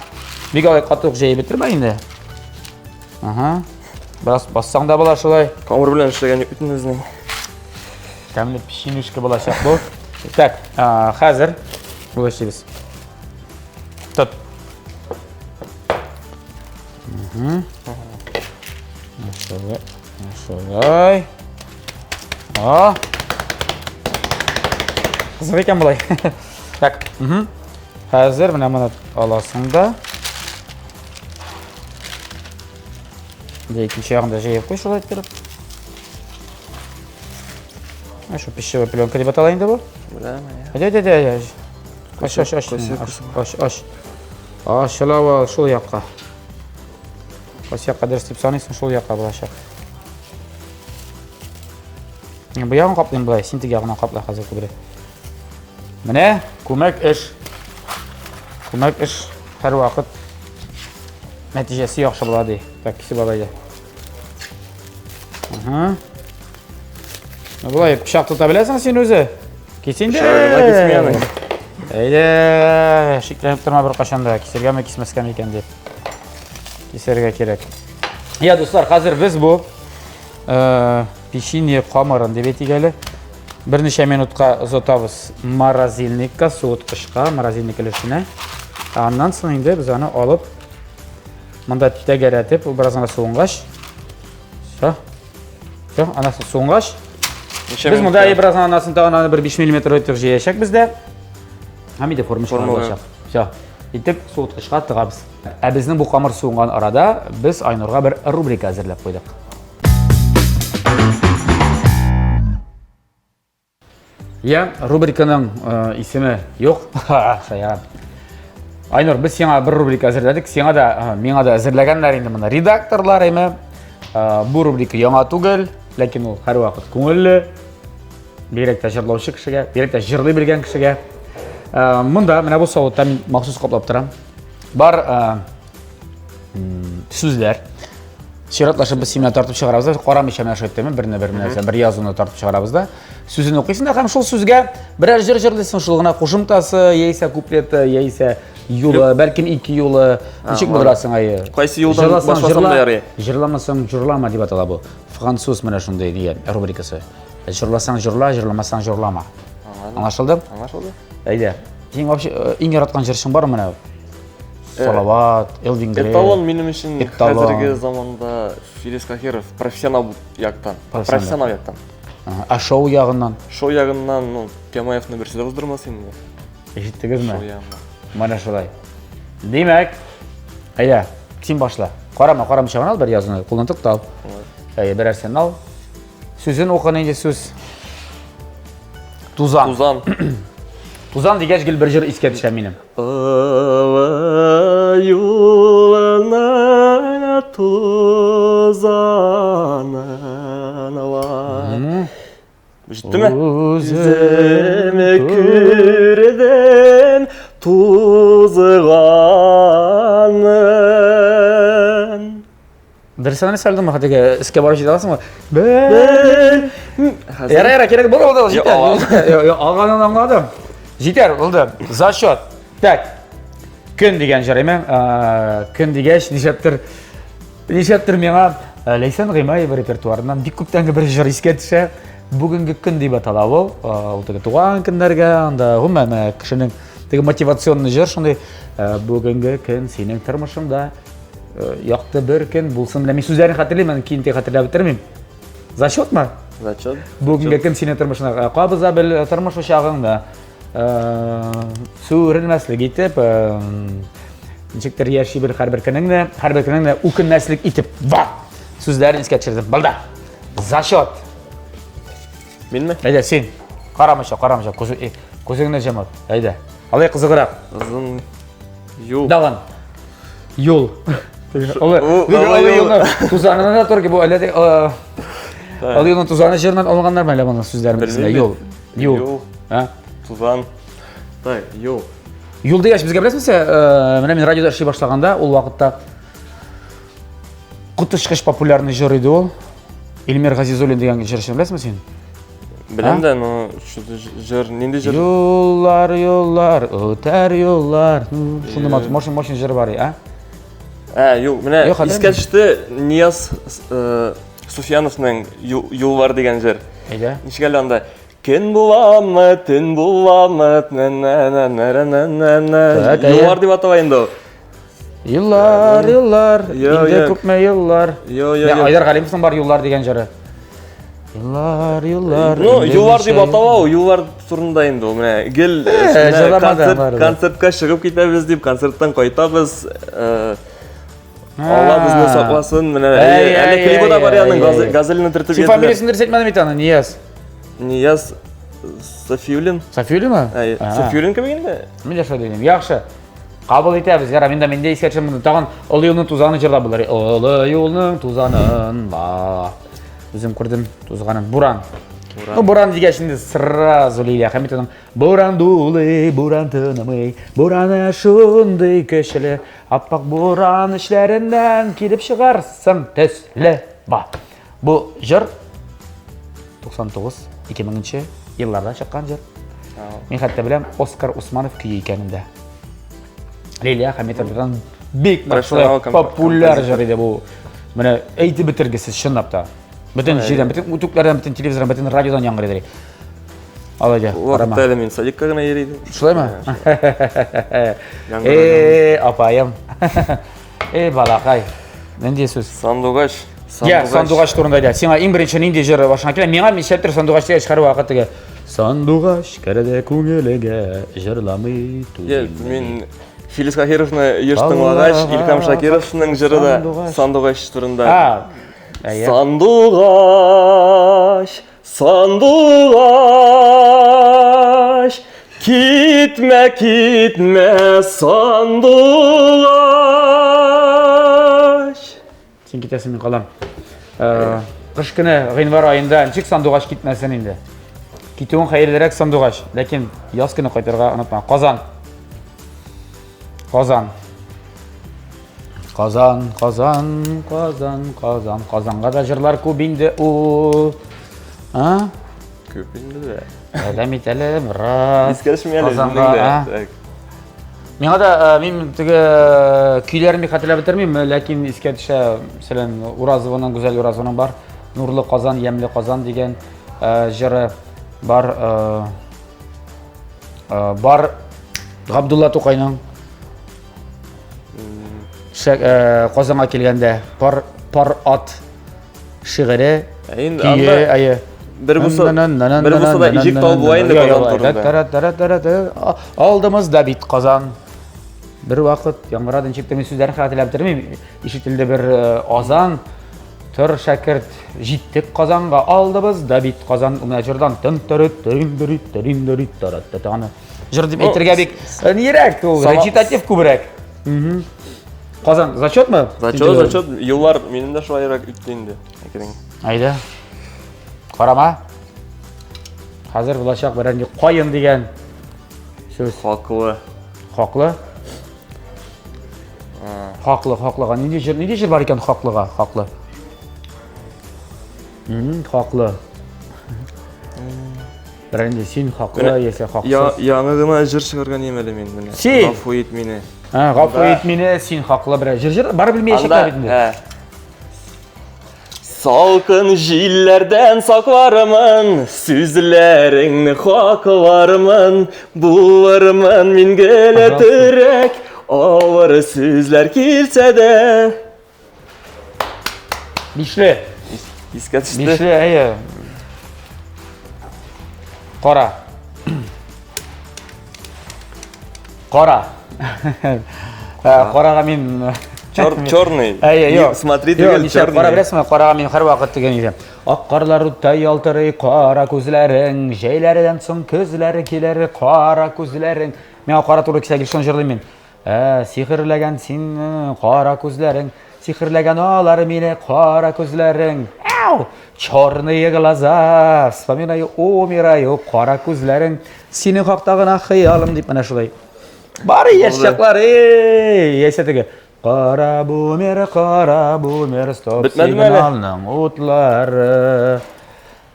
Speaker 1: Бик алай каты ук җәеп бетермә инде. Ага. Бераз бассаң да була шулай.
Speaker 2: Камыр белән эшләгән юк бит инде безнең.
Speaker 1: Тәмле печенюшка булачак бу. Так, хәзер бу эшлибез. Тот. Шулай. Шулай. А. Кызык икән болай. Так. Хәзер менә моны аласың да. Икенче ягын да җәеп куй шулай иттереп. Ә шу пищевая пленка дип атала инде бу.
Speaker 2: Беләм, әйе.
Speaker 1: Әйдә, әйдә, әйдә. Аш, аш, аш. Аш, аш. Ачыла шул якка. Кайсы якка дөрес дип саныйсың, шул якка булачак. Бу ягын каплыйм болай, син теге ягыннан капла хәзер күбрәк. Менә күмәк эш. Күмәк эш һәрвакыт нәтиҗәсе яхшы була ди. Так, кисеп ал әйдә. Ага. Ну, болай пычак тота беләсең син үзе. Кис инде.
Speaker 2: Пычагы кисми аны.
Speaker 1: Әйдә, шикләнеп торма бер кашан да, кисергәме, кисмәскәме икән дип. Кисәргә кирәк. Я, дуслар, хәзер без бу э, печенье камырын дип әйтик әле. Берничә минутка озатабыз морозильникка, суыткычка, морозильник өлешенә. Аннан соң инде без аны алып монда тәгәрәтеп, ул бераз гына суынгач, все. Все, анасы суынгач, без монда бераз гына анасын тагын аны бер 5 миллиметр итеп җәячәкбез дә. Һәм инде форма булачак. Все. Итеп суыткычка тыгабыз. Ә безнең бу камыр суынган арада без Айнурга бер рубрика әзерләп куйдык. Я, рубриканың э, исеме юк. Шаян. Айнур, без сиңа бер рубрика әзерләдек. Сиңа да, э, миңа да әзерләгәннәр инде моны редакторлар әйме. Э, бу рубрика яңа түгел, ләкин ул һәрвакыт күңелле. Бигрәк тә җырлаучы кешегә, бигрәк тә җырлый белгән кешегә. Э, монда менә бу савытта мин махсус каплап торам. Бар э, сүзләр. Чиратлашып без сине тартып чыгарабыз да, карамыйча менә шулай итеп, берне бер нәрсә, бер язуны тартып чыгарабыз да. Сүзен укыйсың да һәм шул сүзгә берәр җыр җырлыйсың, шул гына кушымтасы, яисә куплеты, яисә юлы, бәлкем ике юлы. Ничек булдырасың әйе?
Speaker 2: Кайсы юлдан башласам да ярый.
Speaker 1: Җырламасаң җырлама дип атала бу. Француз менә шундый дигән рубрикасы. Җырласаң җырла, җырламасаң җырлама. Аңлашылды?
Speaker 2: Аңлашылды.
Speaker 1: Әйдә. Син вообще э, иң яраткан җырчың бармы менә? Э, Салават, Элвин Грей.
Speaker 2: Эталон минем өчен хәзерге заманда Филис Кахиров профессионал яктан. Профессионал яктан.
Speaker 1: Ә шоу ягыннан?
Speaker 2: Шоу ягыннан, ну, Тямаевны берсе дә уздырмас инде.
Speaker 1: Ишеттегезме? Шоу ягыннан. Менә шулай. Димәк, әйдә, син башла. Карама, карамыйча гына ал бер язуны, кулын тык та ал. Әйе, берәрсен ал. Сүзен укы нинди сүз? Тузан.
Speaker 2: Тузан.
Speaker 1: Тузан дигәч гел бер җыр искә төшә минем.
Speaker 2: Ава юлына тузанын ава. Җиттеме? Үзем күрдем тузганын.
Speaker 1: Дөрес нәрсә алдыңмы? Хәтта эскә барып җитә аласыңмы? Бер. Яра, яра, кирәк булды, булды, җитәр. Алганын аңладым. Җитәр, булды. Зачет. Так. Көн дигән җыр, әйме? Көн дигәч, нишләптер нишләптер миңа Ләйсән Гыймаева репертуарыннан бик күптәнге бер җыр искә төшә. Бүгенге көн дип атала ул. Ул теге туган көннәргә, анда гомумән кешенең теге мотивационный җыр шундый. Бүгенге көн синең тормышыңда якты бер көн булсын. Менә мин сүзләрен хәтерлим, аны киен хәтерләп бетермим. Зачетмы?
Speaker 2: Зачет.
Speaker 1: Бүгенге көн синең тормышыңда кабыза бел тормыш учагыңда. Сүрелмәслек итеп, ничектер яши бел һәрбер көнеңне, һәрбер көнеңне үкенмәслек итеп. Ва! Сүзләрен искә төшердем. Булды. Зачет.
Speaker 2: Минме?
Speaker 1: Әйдә, син. Карамыйча, карамыйча, күзеңне җомып. Әйдә. Алай кызыграк.
Speaker 2: Озын юл.
Speaker 1: Тагын. Юл. Олы, олы юлны тузанына да торги бу әллә дә Олы юлның тузаны җырыннан алынганнар мәле моның сүзләрен
Speaker 2: белсенә.
Speaker 1: Юл. Юл.
Speaker 2: А? Тузан. Так, юл.
Speaker 1: Юл дигәч безгә беләсеңме, менә мин радиода эшли башлаганда, ул вакытта коточкыч популярный җыр иде ул. Эльмир Газизуллин дигән җырчыны беләсеңме син?
Speaker 2: Беләм дә, но что-то җыр, нинди җыр?
Speaker 1: Юллар, юллар, үтәр юллар. Шундый матур, мощный, мощный җыр бар, а?
Speaker 2: Ә, юк, менә искә төште Нияз э, Суфияновның Юллар дигән җыр.
Speaker 1: Әйдә.
Speaker 2: Ничек әле анда? Көн буламы, төн буламы, на-на-на-на-на-на-на. Юллар дип атала инде ул.
Speaker 1: Еллар, еллар, инде күпме еллар.
Speaker 2: Йо, йо, йо.
Speaker 1: Айдар Галимовның бар Юллар дигән җыры. Еллар, еллар.
Speaker 2: Ну, юллар дип атала ул, юллар турында инде ул. Менә гел э, концертка чыгып китәбез дип, концерттан кайтабыз. Э, Алла безне сакласын. Менә әле клибы да бар аның, Газельне төртеп
Speaker 1: Син фамилиясен дөрес әйтмәдең бит аны, Нияз.
Speaker 2: Нияз Софиуллин.
Speaker 1: Софиуллинмы?
Speaker 2: Софиуллин кебек инде.
Speaker 1: Мин дә шулай дим. Яхшы. Кабул итәбез. Яра, мин дә миндә искә төшә тагын Олы юлның тузаны җырлап булыр. Олы юлның тузанын ла. Үзем күрдем тузганын. Буран. Ну, буран дигәч инде сразу Лилия Хәмитованың Буран дулый, буран тынымый, бураны шундый көчле, аппак буран эчләреннән килеп чыгарсың төсле. Ба. Бу җыр 99 2000 елларда чыккан җыр. Мин хәтта беләм Оскар Усманов көе икәнен дә. Лилия Хәмитовадан бик популяр җыр иде бу. Менә әйтеп бетергесез чынлап та. Бөтен җирдән, бөтен үтүкләрдән, бөтен телевизордан, бөтен радиодан яңгырый иде. Алай да.
Speaker 2: Вакытта әле мин садикка гына йөри идем.
Speaker 1: Шулаймы? Э, апаем. Э, балакай. Нинди сүз?
Speaker 2: Сандугач.
Speaker 1: Я, сандугач турында әйтә. Сиңа иң беренче нинди җыр башыңа килә? Миңа нишләптер сандугач дигәч һәрвакыт теге Сандугач керде күңелегә, җырламый
Speaker 2: түзелми. Мин Филис Кахировны еш тыңлагач, Илһам Шакировның җыры да Сандугач турында. Сандугач, сандугач, китмә, китмә, сандугач.
Speaker 1: Син китәсең, мин калам. Э, кыш көне, гыйнвар аенда ничек сандугач китмәсен инде? Китүең хәерлерәк сандугач, ләкин яз көне кайтырга онытма. Казан. Казан. Казан, Казан, Казан, Казан. Казанга да җырлар күп инде ул. А?
Speaker 2: Күп инде дә.
Speaker 1: Әләм итәле, брат.
Speaker 2: Искә төшми әле
Speaker 1: Казанга,
Speaker 2: так.
Speaker 1: Миңа да э, мин теге э, көйләрен бик хәтерләп бетермим, э, ләкин искә төшә, мәсәлән, Уразованың, Гүзәл Уразованың бар. Нурлы Казан, Ямьле Казан дигән җыры бар. Бар Габдулла Тукайның Казанга килгәндә пар пар ат шигыре
Speaker 2: көе, әйе. Бер булса, бер булса да иҗек тал була инде Казан
Speaker 1: турында. Алдымызда бит Казан. Бер вакыт яңгырады, ничек тә мин сүзләрен хәтерләп бетермим. Ишетелде бер э, азан. Тор шәкерт, җиттек Казанга, алдыбызда бит Казан. Менә җырдан тын тырыт тырин дырит тырин дырит тарат аны. Җыр дип әйтергә бик э, нирәк ул, речитатив күбрәк. Казан зачетмы?
Speaker 2: Зачет, зачет. Юллар минем дә шулайрак үтте инде. Әкрен.
Speaker 1: Әйдә. Карама. Хәзер булачак берәр каен дигән сүз.
Speaker 2: Хаклы.
Speaker 1: Хаклы. Хаклы, хаклыга. Нинди җыр, нинди җыр бар икән хаклыга? Хаклы. Хаклы. Берәр инде син хаклы, яисә хаксыз.
Speaker 2: Яңа гына җыр чыгарган идем әле мин менә.
Speaker 1: Син?
Speaker 2: Гафу ит мине.
Speaker 1: Ха, гафу ит мине, син хаклы берәр. Җыр җыр барыбер белмәячәкләр бит инде.
Speaker 2: Салкын җилләрдән саклармын, сүзләреңне хаклармын, булырмын мин гел терәк, авыр сүзләр килсә дә.
Speaker 1: Бишле.
Speaker 2: Искә төште.
Speaker 1: Бишле, әйе. Кара. Кара. Э, карага мин
Speaker 2: Чор, черный.
Speaker 1: Әйе, юк.
Speaker 2: Смотри, түгел,
Speaker 1: черный. Кара беләсеңме, карага мин һәрвакыт дигән идем. Ак карлар утта ялтырый, кара күзләрең, җәйләрдән соң көзләре килер, кара күзләрең. Миңа кара туры килсә, гел шуны җырлыйм мин. Ә, сихерләгән син кара күзләрең, сихерләгән алар мине кара күзләрең. Ау! Черные глаза, вспоминаю, умираю, кара күзләрең, синең хакта гына хыялым дип менә шулай. Бары яшь чаклар, эй, яисә теге Кара бумер, кара бумер, стоп сигналның утлары.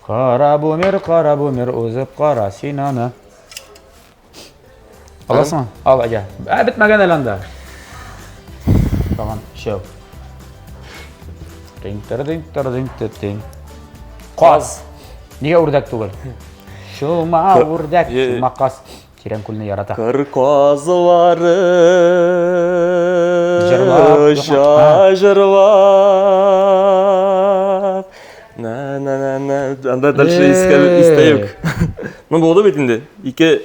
Speaker 1: Кара бумер, кара бумер, узып кара син аны. Аласыңмы? Ал, әйдә. Ә, бетмәгән әле анда. Тагын өчәү. Тин тыр дин тыр дин тыр тин. Каз. Нигә үрдәк түгел? Шума үрдәк, шума каз. Тирән күлне ярата.
Speaker 2: Кыр казлары оча җырлап. На на на на. Анда дальше искә истә юк. Ну булды бит инде. Ике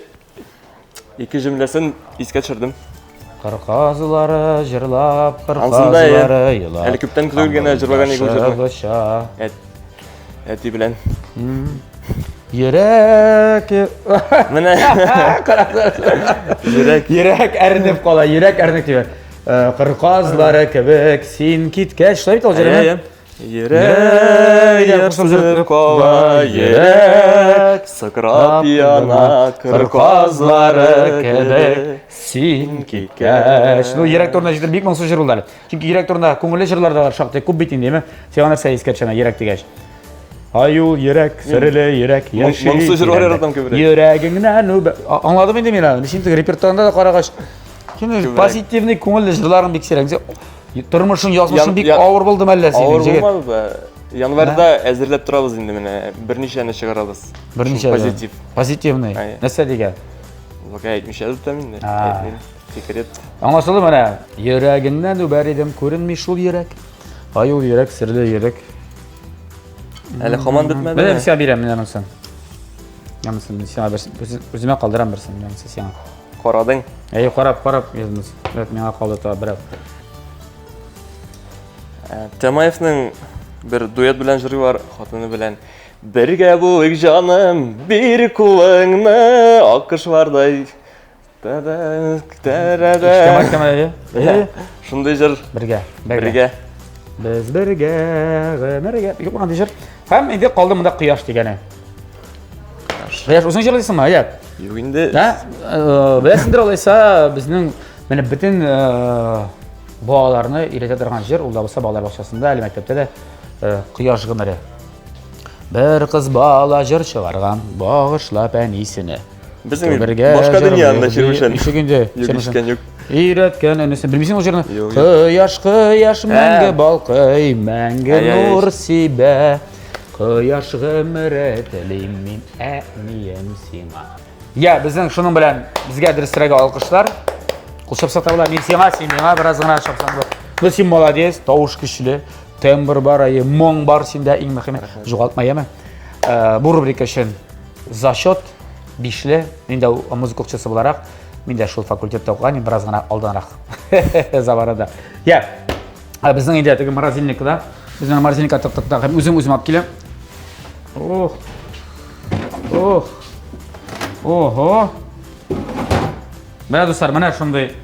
Speaker 2: ике җөмләсен искә төшердем.
Speaker 1: Кыр казлары җырлап, кыр казлары елап.
Speaker 2: Әле күптән түгел генә җырлаган иде ул җырны. Әти белән.
Speaker 1: Йөрәк.
Speaker 2: Менә.
Speaker 1: Йөрәк. Йөрәк әрнеп кала, йөрәк әрнеп дип. Кыр казлары кебек син киткәч, шулай бит ул җырны.
Speaker 2: Йөрәк ярсып кала, йөрәк сыкрап яна, кыр казлары кебек
Speaker 1: син киткәч. Ну, йөрәк турында җыр бик моңсу җыр булды әле. Чөнки йөрәк турында күңелле җырлар да бар шактый күп бит инде, әйме? Сиңа нәрсә искә төшә йөрәк дигәч? Ай ул йөрәк, серле йөрәк,
Speaker 2: яши. Моңсу җырлар яратам күбрәк.
Speaker 1: Йөрәгеңнән үбә. Аңладым инде мин аны. Син теге репертуарында да карагач, син позитивный күңелле җырларың бик сирәк. Тормышың, язмышың бик авыр булды мәллә синең,
Speaker 2: Авыр булмады да. Январьда әзерләп торабыз инде менә. Берничәне чыгарабыз.
Speaker 1: Берничә.
Speaker 2: Позитив.
Speaker 1: Позитивный. Нәрсә дигән?
Speaker 2: Пока әйтмичә тотам инде. Әйтмим. Секрет.
Speaker 1: Аңлашылды менә. Йөрәгеңнән үбәр идем, күренми шул йөрәк. Ай ул йөрәк, серле йөрәк.
Speaker 2: Әле һаман бетмәде.
Speaker 1: Менә сиңа бирәм менә монысын. Монысын мин сиңа үземә калдырам берсен, монысы сиңа.
Speaker 2: Карадың?
Speaker 1: Әйе, карап, карап йөрдем. Әйт, миңа калды тагы берәү.
Speaker 2: Ә, Тямаевның бер дуэт белән җыры бар, хатыны белән. Бергә булыйк, җаным, бир кулыңны, аккошлардай.
Speaker 1: Әйе.
Speaker 2: Шундый җыр.
Speaker 1: Бергә,
Speaker 2: бергә.
Speaker 1: Без бергә, гомергә. Юк, андый җыр. Һәм инде калды монда кояш дигәне. Кояш үзең җырлыйсыңмы, Аят?
Speaker 2: Юк инде.
Speaker 1: Ә, э, беләсеңдер алайса, безнең менә бөтен э, балаларны өйрәтә торган җыр, ул да булса балалар бакчасында, әле мәктәптә дә э, Кояш гомере. Бер кыз бала җыр чыгарган, багышлап әнисенә.
Speaker 2: Безнең бергә башка дөнья анда Чирмешән.
Speaker 1: Ничек инде?
Speaker 2: Юк, ишеткән юк.
Speaker 1: Өйрәткән энесе. Белмисең ул җырны? Кояш, кояш мәңге балкый, мәңге нур сибә. Кояш гомере телим мин, әнием сиңа. Я, безнең шуның белән безгә дөресрәге алкышлар. Кул чапсак та була. Мин сиңа, син миңа бераз гына чапсаң була. Ну, син молодец, тавыш көчле, тембр бар, әйе, моң бар синдә, иң мөһиме. Югалтма, яме. Э, бу рубрика өчен зачет бишле. Мин дә музыка укытучысы буларак, мин дә шул факультетта укыган, бераз гына алданрак заманында. Я, Ә безнең өйдә теге морозильникта, безнең морозильникка тыктык та, һәм үзем үзем алып киләм. Ох. Ох. Ого. Менә дуслар, менә шундый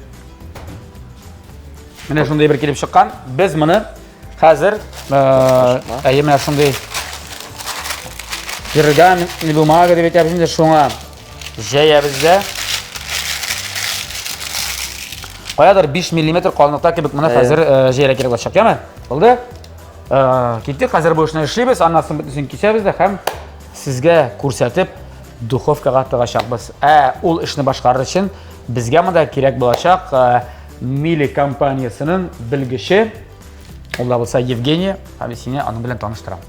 Speaker 1: Менә шундый бер килеп чыккан. Без моны хәзер әйе менә шундый пергаментный бумага дип әйтәбез инде шуңа җәябез дә. Каядыр 5 миллиметр калынлыкта кебек моны хәзер җәяргә кирәк булачак, яме? Булды? Киттек, хәзер бу эшне эшлибез, аннан соң бөтенесен кисәбез дә һәм сезгә күрсәтеп духовкага тыгачакбыз. Ә ул эшне башкарыр өчен безгә монда кирәк булачак Мили компаниясенең белгече, ул да булса Евгения, һәм сине аның белән таныштырам.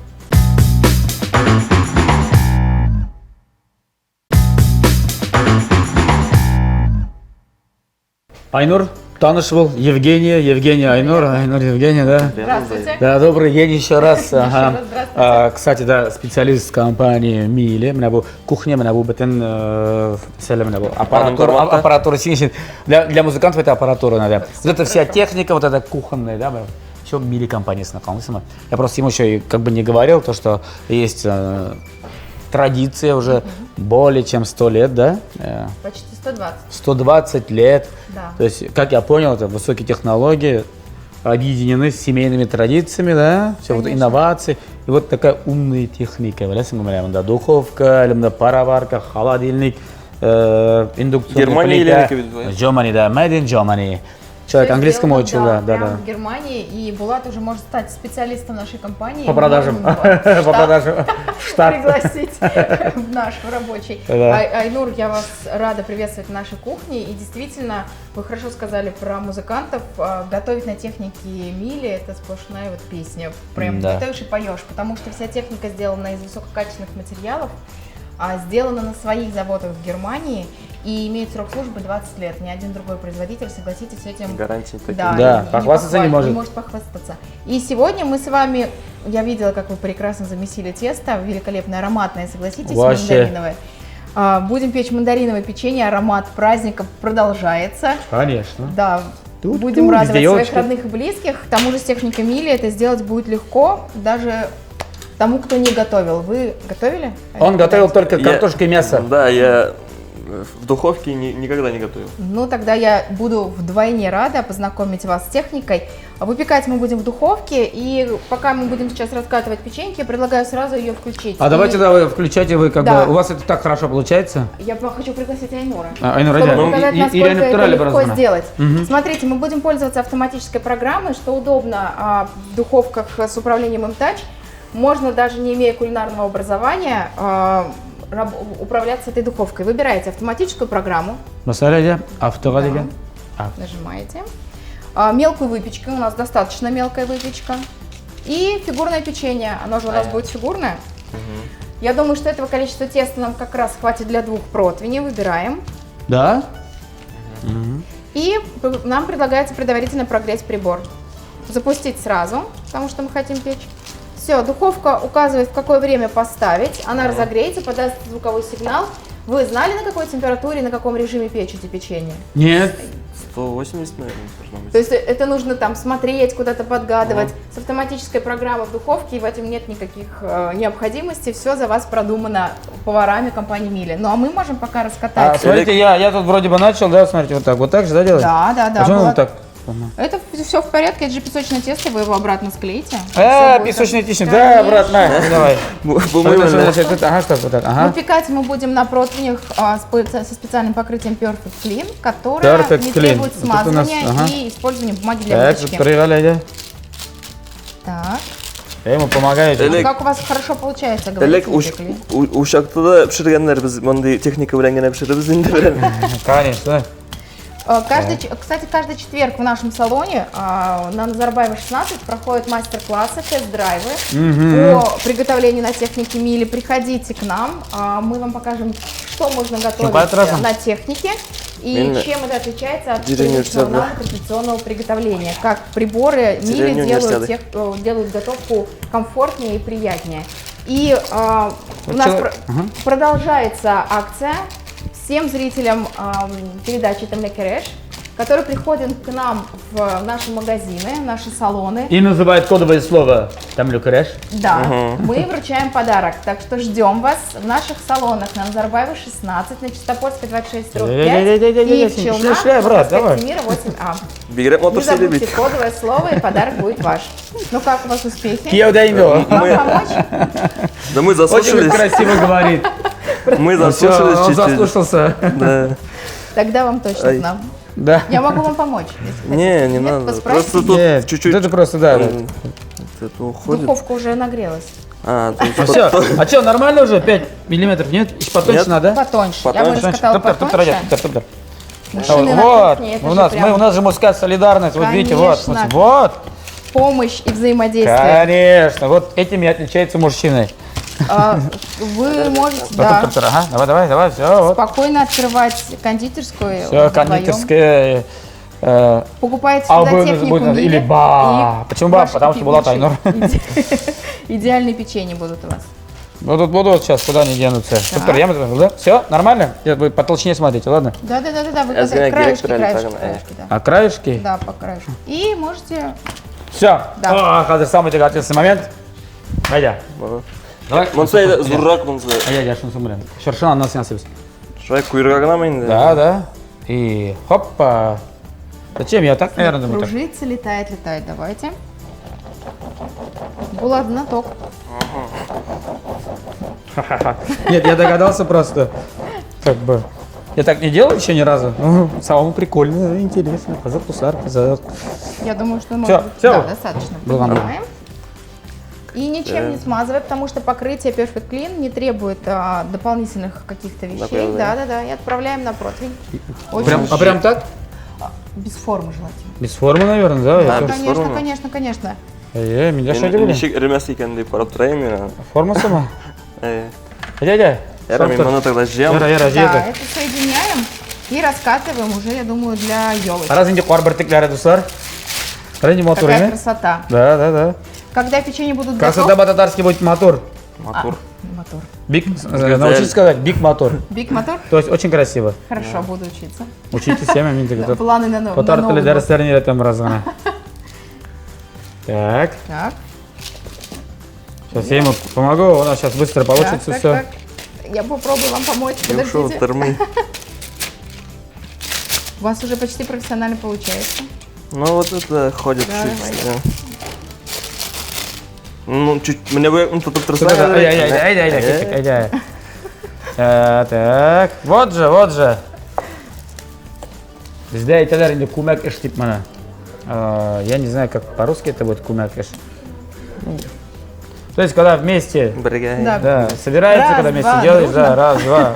Speaker 1: Айнур, таныш бул, Евгения, Евгения Айнур, Айнур Евгения, да?
Speaker 3: Здравствуйте.
Speaker 1: Да, добрый день еще раз.
Speaker 3: Ага.
Speaker 1: Здравствуйте. Кстати, да, специалист компании Мили, менә бу кухня, менә бу бөтен сәлем, менә бу аппаратура, аппаратура для, для музыкантов это аппаратура надо. Вот это вся техника, вот эта кухонная, да, все Мили компаниясына аңлыйсыңмы? Я просто ему еще как бы не говорил, то, что есть традиция уже более чем 100 лет, да?
Speaker 3: Почти 120.
Speaker 1: 120 лет.
Speaker 3: Да.
Speaker 1: То есть, как я понял, это высокие технологии объединены с семейными традициями, да? Все вот инновации. И вот такая умная техника. Беләсеңме, менә монда духовка, әле монда пароварка, холодильник, индукционная
Speaker 2: Германия
Speaker 1: плита.
Speaker 2: или
Speaker 1: Germany, да, made in Germany. Человек
Speaker 3: Всё
Speaker 1: английскому
Speaker 3: сделано,
Speaker 1: учил, да, да,
Speaker 3: прямо
Speaker 1: да.
Speaker 3: в Германии, и Булат уже может стать специалистом нашей компании.
Speaker 1: По продажам.
Speaker 3: Можем его
Speaker 1: По продажам. В штат.
Speaker 3: Пригласить в наш рабочий.
Speaker 1: Да.
Speaker 3: Айнур, я вас рада приветствовать в нашей кухне. И действительно, вы хорошо сказали про музыкантов. Готовить на технике Мили — это сплошная вот песня. Прям готовишь и поешь, потому что вся техника сделана из высококачественных материалов, сделана на своих заводах в Германии и имеет срок службы 20 лет. Ни один другой производитель, согласитесь, с этим
Speaker 2: Гарантии такие.
Speaker 3: Да,
Speaker 1: Да, похвастаться не может.
Speaker 3: Не может похвастаться. И сегодня мы с вами, я видела, как вы прекрасно замесили тесто, великолепное, ароматное, согласитесь,
Speaker 1: Вообще.
Speaker 3: мандариновое. Будем печь мандариновое печенье, аромат праздника продолжается.
Speaker 1: Конечно.
Speaker 3: Да,
Speaker 1: Тут
Speaker 3: будем
Speaker 1: тут,
Speaker 3: радовать
Speaker 1: где
Speaker 3: своих
Speaker 1: елочки.
Speaker 3: родных и близких. К тому же с техникой Мили это сделать будет легко, даже тому, кто не готовил. Вы готовили?
Speaker 1: Он готовил только картошку и мясо.
Speaker 2: Да, я в духовке никогда не готовил.
Speaker 3: Ну, тогда я буду вдвойне рада познакомить вас с техникой. Выпекать мы будем в духовке, и пока мы будем сейчас раскатывать печеньки, я предлагаю сразу ее включить.
Speaker 1: А давайте, да, вы включайте, вы как
Speaker 3: Да.
Speaker 1: бы, у вас это так хорошо получается.
Speaker 3: Я хочу пригласить Айнура.
Speaker 1: Айнур,
Speaker 3: чтобы
Speaker 1: иди.
Speaker 3: показать, насколько
Speaker 1: Ирина
Speaker 3: это
Speaker 1: Петровна
Speaker 3: легко
Speaker 1: Бразина.
Speaker 3: сделать. Смотрите, мы будем пользоваться автоматической программой, что удобно в духовках с управлением ImTouch. Можно даже не имея кулинарного образования, управляться этой духовкой. Выбираете автоматическую программу.
Speaker 1: Посмотрите, авто
Speaker 3: Да.
Speaker 1: деген. А.
Speaker 3: Нажимаете. Мелкую выпечку, у нас достаточно мелкая выпечка. И фигурное печенье, оно же у нас будет фигурное. Я думаю, что этого количества теста нам как раз хватит для 2 противней. Выбираем.
Speaker 1: Да?
Speaker 3: И нам предлагается предварительно прогреть прибор. Запустить сразу, потому что мы хотим печь. Все, духовка указывает, в какое время поставить. Она разогреется, подаст звуковой сигнал. Вы знали, на какой температуре, на каком режиме печь эти печенья?
Speaker 1: Нет.
Speaker 2: 180, наверное, должно быть.
Speaker 3: То есть это нужно смотреть, куда-то подгадывать. С автоматической программой в духовке в этом нет никаких необходимостей. Все за вас продумано поварами компании Мили. Ну а мы можем пока раскатать.
Speaker 1: Смотрите, я тут вроде бы начал, да, смотрите, вот так. Вот так же, да, делать?
Speaker 3: Да, да, да.
Speaker 1: Почему
Speaker 3: Было
Speaker 1: вот так?
Speaker 3: Это все в порядке, это же песочное тесто, вы его обратно склеите. Всё будет
Speaker 1: Песочное тесто, да,
Speaker 3: Конечно.
Speaker 1: обратно, давай.
Speaker 2: Бумажная.
Speaker 1: Что значит? Это, ага, что вот так, ага.
Speaker 3: Выпекать мы будем на противнях, со специальным покрытием Perfect Clean, которое
Speaker 1: Perfect
Speaker 3: не
Speaker 1: Clean.
Speaker 3: требует
Speaker 1: Вот это у нас,
Speaker 3: смазывания
Speaker 1: ага.
Speaker 3: и использования бумаги для
Speaker 1: Так,
Speaker 3: выпечки.
Speaker 1: проверяли, да?
Speaker 3: Так.
Speaker 1: Я ему помогаю.
Speaker 2: Элек.
Speaker 3: Как у вас хорошо получается, говорите,
Speaker 2: Элек,
Speaker 3: выпекли?
Speaker 2: учакта да пешергәннәр, без мондый техника белән генә пешерәбез инде белән.
Speaker 1: Конечно.
Speaker 3: Кстати, каждый четверг в нашем салоне, на Назарбаева 16 проходят мастер-классы, тест-драйвы по приготовлению на технике Мили. Приходите к нам, мы вам покажем, что можно готовить
Speaker 1: Чемпионат
Speaker 3: на технике и
Speaker 2: Мин
Speaker 3: чем это отличается от
Speaker 2: Деревню
Speaker 3: привычного
Speaker 2: университета.
Speaker 3: нам традиционного приготовления. Как приборы Мили
Speaker 2: Деревню университета.
Speaker 3: делают готовку комфортнее и приятнее. И у нас
Speaker 1: Человек-
Speaker 3: продолжается акция. Всем зрителям передачи Тәмле Көрәш, которые приходят к нам в наши магазины, в наши салоны.
Speaker 1: И называют кодовое слово Тәмле Көрәш.
Speaker 3: Да, мы вручаем подарок. Так что ждем вас в наших салонах на Назарбаева 16, на Чистопольской 26 сорок пять
Speaker 1: Эй-эй-эй-эй-эй-эй,
Speaker 3: и в Челнах,
Speaker 1: шля-шля, брат,
Speaker 3: проспект
Speaker 1: давай.
Speaker 3: Мира 8А.
Speaker 2: Бигрәк
Speaker 3: Не
Speaker 2: мотор
Speaker 3: забудьте
Speaker 2: сөйләп бит.
Speaker 3: кодовое слово, и подарок будет ваш. Ну как у вас успехи?
Speaker 1: Кияүдә инде ул.
Speaker 3: Вам помочь?
Speaker 2: Да мы
Speaker 1: Очень
Speaker 2: заслушались.
Speaker 1: красиво говорит.
Speaker 2: Мы
Speaker 1: Всё,
Speaker 2: заслушались
Speaker 1: он
Speaker 2: чуть-чуть.
Speaker 1: заслушался.
Speaker 2: Да.
Speaker 3: Тогда вам точно
Speaker 2: Ай.
Speaker 3: к нам.
Speaker 1: Да.
Speaker 3: Я могу вам помочь, если хотите.
Speaker 2: Не, не
Speaker 3: Нет,
Speaker 2: надо.
Speaker 3: вы справитесь?
Speaker 2: Просто тут
Speaker 1: Нет,
Speaker 2: чуть-чуть.
Speaker 1: Это просто, да. да.
Speaker 2: Это уходит.
Speaker 3: Духовка уже нагрелась.
Speaker 2: А, то есть
Speaker 1: Ну все. А что, нормально уже? 5 миллиметров, нет? Еще потоньше
Speaker 2: Нет.
Speaker 1: надо, да?
Speaker 3: Потоньше. Я бы
Speaker 2: Потоньше.
Speaker 3: раскатала
Speaker 1: Топ, топ, топ,
Speaker 3: потоньше.
Speaker 1: топ, топ, топ.
Speaker 3: Мужчины на
Speaker 1: Вот,
Speaker 3: кухне, это
Speaker 1: у
Speaker 3: же
Speaker 1: нас,
Speaker 3: прям
Speaker 1: мы, у нас же мужская солидарность, вот видите, вот,
Speaker 3: Конечно.
Speaker 1: вот,
Speaker 3: помощь и взаимодействие.
Speaker 1: конечно, вот этим и отличаются мужчины.
Speaker 3: А, Вы можете,
Speaker 1: Топ,
Speaker 3: да,
Speaker 1: топ, топ, ага, давай, давай, давай, все, вот.
Speaker 3: спокойно открывать кондитерскую.
Speaker 1: Все,
Speaker 3: вдвоем.
Speaker 1: кондитерская.
Speaker 3: Покупаете
Speaker 1: А
Speaker 3: сюда
Speaker 1: вы
Speaker 3: технику
Speaker 1: будет,
Speaker 3: Мили,
Speaker 1: или ба.
Speaker 3: и
Speaker 1: Почему ба?
Speaker 3: ваши
Speaker 1: Потому что была Тайнур.
Speaker 3: Идеальные печенье будут у вас.
Speaker 1: Будут, будут сейчас, куда они денутся. Супер, я да? Все, нормально? Я, вы по толщине смотрите, ладно?
Speaker 3: Да, да, да, да, да. Вы
Speaker 2: Я знаю,
Speaker 3: краешки,
Speaker 2: директора
Speaker 3: краешки,
Speaker 2: Литагана,
Speaker 3: краешки, да.
Speaker 1: А краешки?
Speaker 3: Да, по краешку. И можете.
Speaker 1: Все.
Speaker 3: Да.
Speaker 1: Хәзер самый теге ответственный момент. Әйдә. Давай.
Speaker 2: Монсы әйдә, зуррак монсы.
Speaker 1: Әйдә, әйдә, шунысын белән. Чыршын аннан син ясыйбыз.
Speaker 2: Шулай куерга гынамы инде?
Speaker 1: Да, да. И хоппа. Зачем? Я так, наверное, думаю. так.
Speaker 3: Кружится, летает, летает. Давайте. Булат знаток.
Speaker 1: Нет, я догадался просто. Как бы. Я так не делал еще ни разу. Ну, самому прикольно, интересно. Кызык, дуслар, кызык.
Speaker 3: Я думаю, что
Speaker 1: Всё,
Speaker 3: может быть.
Speaker 1: всё.
Speaker 3: Да, достаточно.
Speaker 1: Было нормально.
Speaker 3: Поднимаем. И ничем не смазывая, потому что покрытие Perfect Clean не требует дополнительных каких-то вещей.
Speaker 2: Добавляем.
Speaker 3: Да, да, да. И отправляем на противень. Очень
Speaker 1: Прям, а прям так?
Speaker 3: без формы желательно.
Speaker 1: Без формы, наверное, да?
Speaker 2: Да,
Speaker 1: Я
Speaker 2: без
Speaker 1: тоже-
Speaker 3: Конечно,
Speaker 2: формы.
Speaker 3: конечно, конечно.
Speaker 1: Э, меня что
Speaker 2: Мин
Speaker 1: делали?
Speaker 2: ничек эремәс икән дип карап торайым мин.
Speaker 1: Форма сама?
Speaker 2: Э,
Speaker 1: Дядя.
Speaker 2: Яра, мин моны тогда җыям.
Speaker 1: Яра, яра,
Speaker 3: Да,
Speaker 1: җыйды.
Speaker 3: это соединяем и раскатываем уже, я думаю, для елочки.
Speaker 1: Раз инде кар бөртекләре, дуслар. Рәнди матур,
Speaker 3: Какая
Speaker 1: име?
Speaker 3: красота.
Speaker 1: Да, да, да.
Speaker 3: Когда печенье будут
Speaker 1: Красота
Speaker 3: готовы...
Speaker 1: по-татарски будет мотор.
Speaker 2: Матур.
Speaker 3: Мотор.
Speaker 1: Биг, научись сказать, биг мотор.
Speaker 3: Биг мотор?
Speaker 1: То есть очень красиво.
Speaker 3: Хорошо, буду учиться.
Speaker 1: Учитесь, я мин теге.
Speaker 3: Планы на, на
Speaker 1: Татар теле
Speaker 3: Новый год.
Speaker 1: дәресләрен өйрәтәм бераз гына. Так,
Speaker 3: Так,
Speaker 1: сейчас я ему помогу, у нас сейчас быстро
Speaker 3: так,
Speaker 1: получится
Speaker 3: так,
Speaker 1: все.
Speaker 3: так. Я попробую вам помочь.
Speaker 2: Юкшо
Speaker 3: Подождите.
Speaker 2: тормый.
Speaker 3: У вас уже почти профессионально получается.
Speaker 2: Ну вот это ходит
Speaker 3: Да,
Speaker 2: чуть.
Speaker 3: давай.
Speaker 2: да. Ну, чуть, менә бу якны тотып торсаң.
Speaker 1: Әйдә, әйдә, әйдә, әйдә, киттек, әйдә. Так, вот же, вот же. Бездә әйтәләр инде күмәк эш дип моны. Я не знаю, как по-русски это будет күмәк эш. Ну, То есть, когда вместе,
Speaker 2: Бергә.
Speaker 3: Да.
Speaker 1: да, собираются,
Speaker 3: Раз,
Speaker 1: когда вместе
Speaker 3: два,
Speaker 1: делаешь, да,
Speaker 3: дружно.
Speaker 1: раз, два.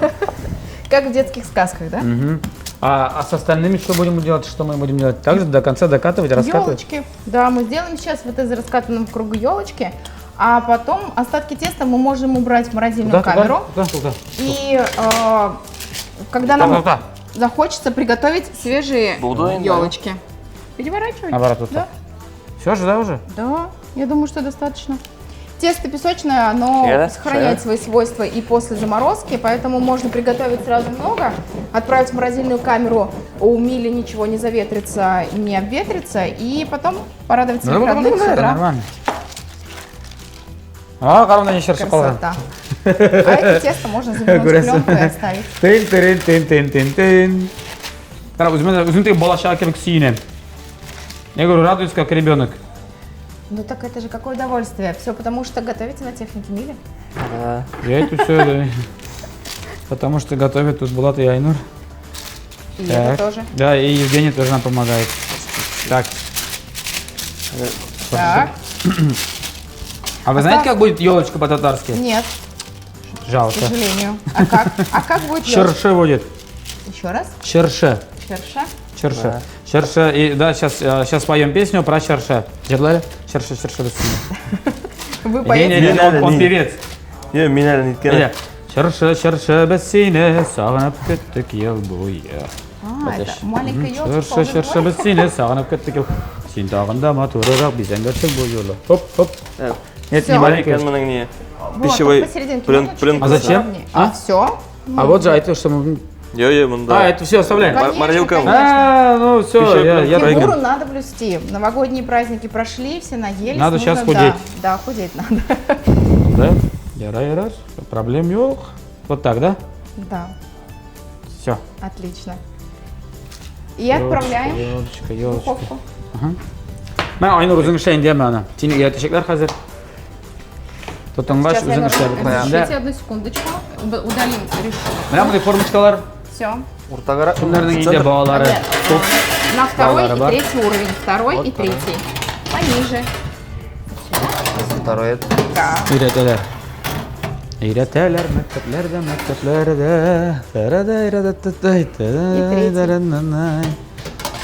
Speaker 3: Как в детских сказках, да?
Speaker 1: Мгм. А с остальными что будем делать? Что мы будем делать? Также до конца докатывать, раскатывать?
Speaker 3: Елочки. Да, мы сделаем сейчас вот из раскатанного круга елочки, а потом остатки теста мы можем убрать в морозильную
Speaker 1: Туда, туда,
Speaker 3: камеру.
Speaker 1: туда, туда.
Speaker 3: И когда нам
Speaker 1: Туда, туда.
Speaker 3: захочется приготовить свежие
Speaker 2: Буду, да.
Speaker 3: елочки. Переворачивать.
Speaker 1: Наоборот, вот
Speaker 3: Да?
Speaker 1: так. Все же, да, уже?
Speaker 3: Да, я думаю, что достаточно. Тесто песочное, оно
Speaker 2: Ща,
Speaker 3: сохраняет
Speaker 2: ща.
Speaker 3: свои свойства и после заморозки, поэтому можно приготовить сразу много, отправить в морозильную камеру, у Мили ничего не заветрится, не обветрится, и потом порадовать своих
Speaker 1: Ну,
Speaker 3: родных с
Speaker 1: да,
Speaker 3: утра.
Speaker 1: нормально. А, карамда ничә калган.
Speaker 3: Красота. А это тесто можно завернуть в
Speaker 1: Красота.
Speaker 3: пленку и оставить.
Speaker 1: Тын тын тын тын тын тын. Кара, үземә үзем теге бала чага кебек сөенәм. Я говорю, радуюсь как ребенок.
Speaker 3: Ну так это же какое удовольствие. Все потому, что готовите на технике Мили.
Speaker 2: Да.
Speaker 1: Я это все, да. Потому что готовят тут Булат и Айнур.
Speaker 3: И
Speaker 1: Так.
Speaker 3: это тоже.
Speaker 1: Да, и Евгений тоже нам помогает. Так.
Speaker 3: Так.
Speaker 1: А вы знаете, как будет елочка по-татарски?
Speaker 3: Нет, к
Speaker 1: Жалко.
Speaker 3: сожалению. А как? А как будет елочка?
Speaker 1: Черше будет.
Speaker 3: Еще раз.
Speaker 1: Черше.
Speaker 3: Черша.
Speaker 1: Черше. Черше. И да, сейчас поем песню про черше. Җырлар? Черше, черше.
Speaker 3: Вы
Speaker 1: Не,
Speaker 3: поете?
Speaker 1: не, не, он
Speaker 2: Не.
Speaker 1: певец.
Speaker 2: Йо, мин әле ниткән.
Speaker 1: Әйдә. Чыршы, чыршы, без сине сагынып көттек ел буе.
Speaker 3: А, это маленькая елочка.
Speaker 1: Чыршы, чыршы, без сине сагынып көттек ел. Син тагын да матуррак бизәнгәнсең бу юлы. Хоп, хоп. Нет,
Speaker 3: Всё.
Speaker 1: не маленькая.
Speaker 2: Икән моның ни?
Speaker 3: Вот,
Speaker 2: Пищевой
Speaker 3: посерединке
Speaker 2: пленка.
Speaker 1: А зачем?
Speaker 3: А,
Speaker 1: А?
Speaker 3: все.
Speaker 1: А вот же, а это что мы...
Speaker 2: Йо, йо, монда.
Speaker 1: А, это все оставляем.
Speaker 3: Конечно,
Speaker 2: Морозилка.
Speaker 3: конечно.
Speaker 1: А, ну все,
Speaker 2: Пищевой
Speaker 1: я
Speaker 2: пленкой.
Speaker 3: Фигуру
Speaker 1: так-
Speaker 3: надо блюсти. Новогодние праздники прошли, все наелись.
Speaker 1: Надо
Speaker 3: нужно,
Speaker 1: щас худеть.
Speaker 3: Да, да, худеть надо.
Speaker 1: Да? Ярар, ярар. Проблем юк. Вот так, да?
Speaker 3: Да,
Speaker 1: Все.
Speaker 3: отлично. И отправляем
Speaker 1: Елочка,
Speaker 3: в
Speaker 1: елочка.
Speaker 3: духовку.
Speaker 1: Мин Айнур үзең эшлә инде аны. Сине өйрәтәчәкләр хәзер. Тотынгач
Speaker 3: Сейчас,
Speaker 1: үзең
Speaker 3: Айнур,
Speaker 1: эшләп
Speaker 3: разрешите одну секундочку. Удалим решетку.
Speaker 1: Менә мондый формочкалар.
Speaker 3: Все.
Speaker 2: Уртагарак.
Speaker 1: Кемнәрнең өйдә балалары күп?
Speaker 3: На второй и третий уровень. Второй и третий. Пониже.
Speaker 2: Второй.
Speaker 3: Да.
Speaker 1: Өйрәтәләр. Өйрәтәләр мәктәпләрдә, мәктәпләрдә.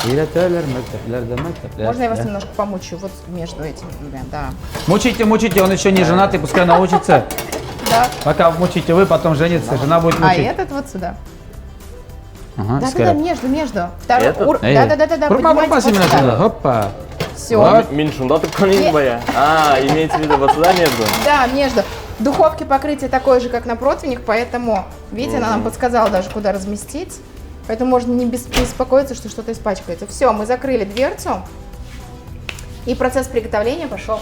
Speaker 1: Өйрәтәләр мәктәпләрдә, мәктәпләрдә.
Speaker 3: Можно я вас немножко помучу вот между этими двумя, да.
Speaker 1: Мучите, мучите, он еще не женатый, пускай научится.
Speaker 3: Да.
Speaker 1: Пока мучите вы, потом женится, жена будет
Speaker 3: А
Speaker 1: мучить.
Speaker 3: этот вот сюда.
Speaker 1: Ага,
Speaker 3: Да, да,
Speaker 1: скорее.
Speaker 3: да, между, между. Второй
Speaker 2: Этот?
Speaker 3: ур...
Speaker 1: Эй.
Speaker 3: Да, да, да, да, да.
Speaker 1: Курма, курма,
Speaker 3: поднимайте вот
Speaker 1: Семена,
Speaker 3: сюда.
Speaker 1: сюда. Опа.
Speaker 3: Все.
Speaker 1: Вот.
Speaker 2: Мин шунда тоткан идем бая. А, имеется в виду вот сюда между.
Speaker 3: Да, между. В духовке покрытие такое же, как на противнях, поэтому, видите, она нам подсказала даже, куда разместить. Поэтому можно не беспокоиться, что что-то испачкается. Все, мы закрыли дверцу. И процесс приготовления пошел.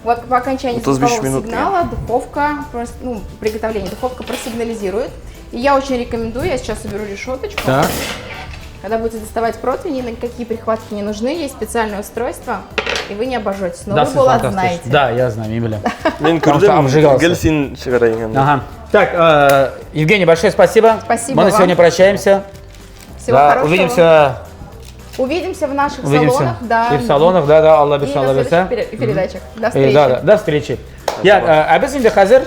Speaker 3: Вот по окончании
Speaker 2: 35
Speaker 3: звукового
Speaker 2: минут,
Speaker 3: сигнала духовка, ну, приготовление, духовка просигнализирует. И я очень рекомендую, я сейчас уберу решеточку.
Speaker 1: Так.
Speaker 3: Когда будете доставать противни, на какие прихватки не нужны, есть специальное устройство, и вы не обожжетесь. Но
Speaker 1: Да,
Speaker 3: вы, Булат,
Speaker 1: Светлана
Speaker 3: знаете.
Speaker 1: Костыш. Да, я знаю, мин беләм.
Speaker 2: Мин
Speaker 1: Потому что
Speaker 2: күрдем,
Speaker 1: обжигался.
Speaker 2: гел син чыгара идең.
Speaker 1: Ага. Так, Евгений, большое спасибо.
Speaker 3: Спасибо
Speaker 1: Мы на
Speaker 3: вам.
Speaker 1: сегодня прощаемся.
Speaker 3: Всего
Speaker 1: Да,
Speaker 3: хорошего.
Speaker 1: увидимся,
Speaker 3: Увидимся в наших
Speaker 1: увидимся.
Speaker 3: салонах. Да.
Speaker 1: И в салонах, да, да, Алла
Speaker 3: И
Speaker 1: бирсә,
Speaker 3: на
Speaker 1: Алла бирсә.
Speaker 3: следующих передачах. До
Speaker 1: Э,
Speaker 3: встречи.
Speaker 1: Да, да, до встречи. Я, ә без инде хәзер,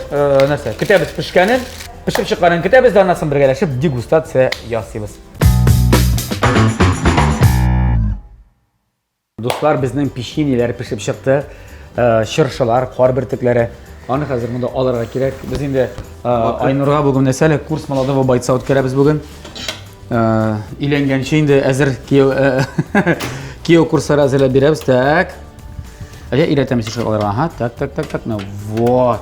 Speaker 1: нәрсә, көтәбез пешкәнен, пешеп чыкканын көтәбез дә аннан соң бергәләшеп дегустация ясыйбыз. Дуслар, безнең печеньеләр пешеп чыкты. Чыршылар, кар бөртекләре. Аны хәзер монда алырга кирәк. Без инде Айнурга бүген нәрсә әле курс молодого бойца үткәрәбез бүген. Өйләнгәнче инде әзер кияү курслары әзерләп бирәбез. Так. Әйдә өйрәтәмез шул аларга. Ага, так, так, так, так. Ну вот.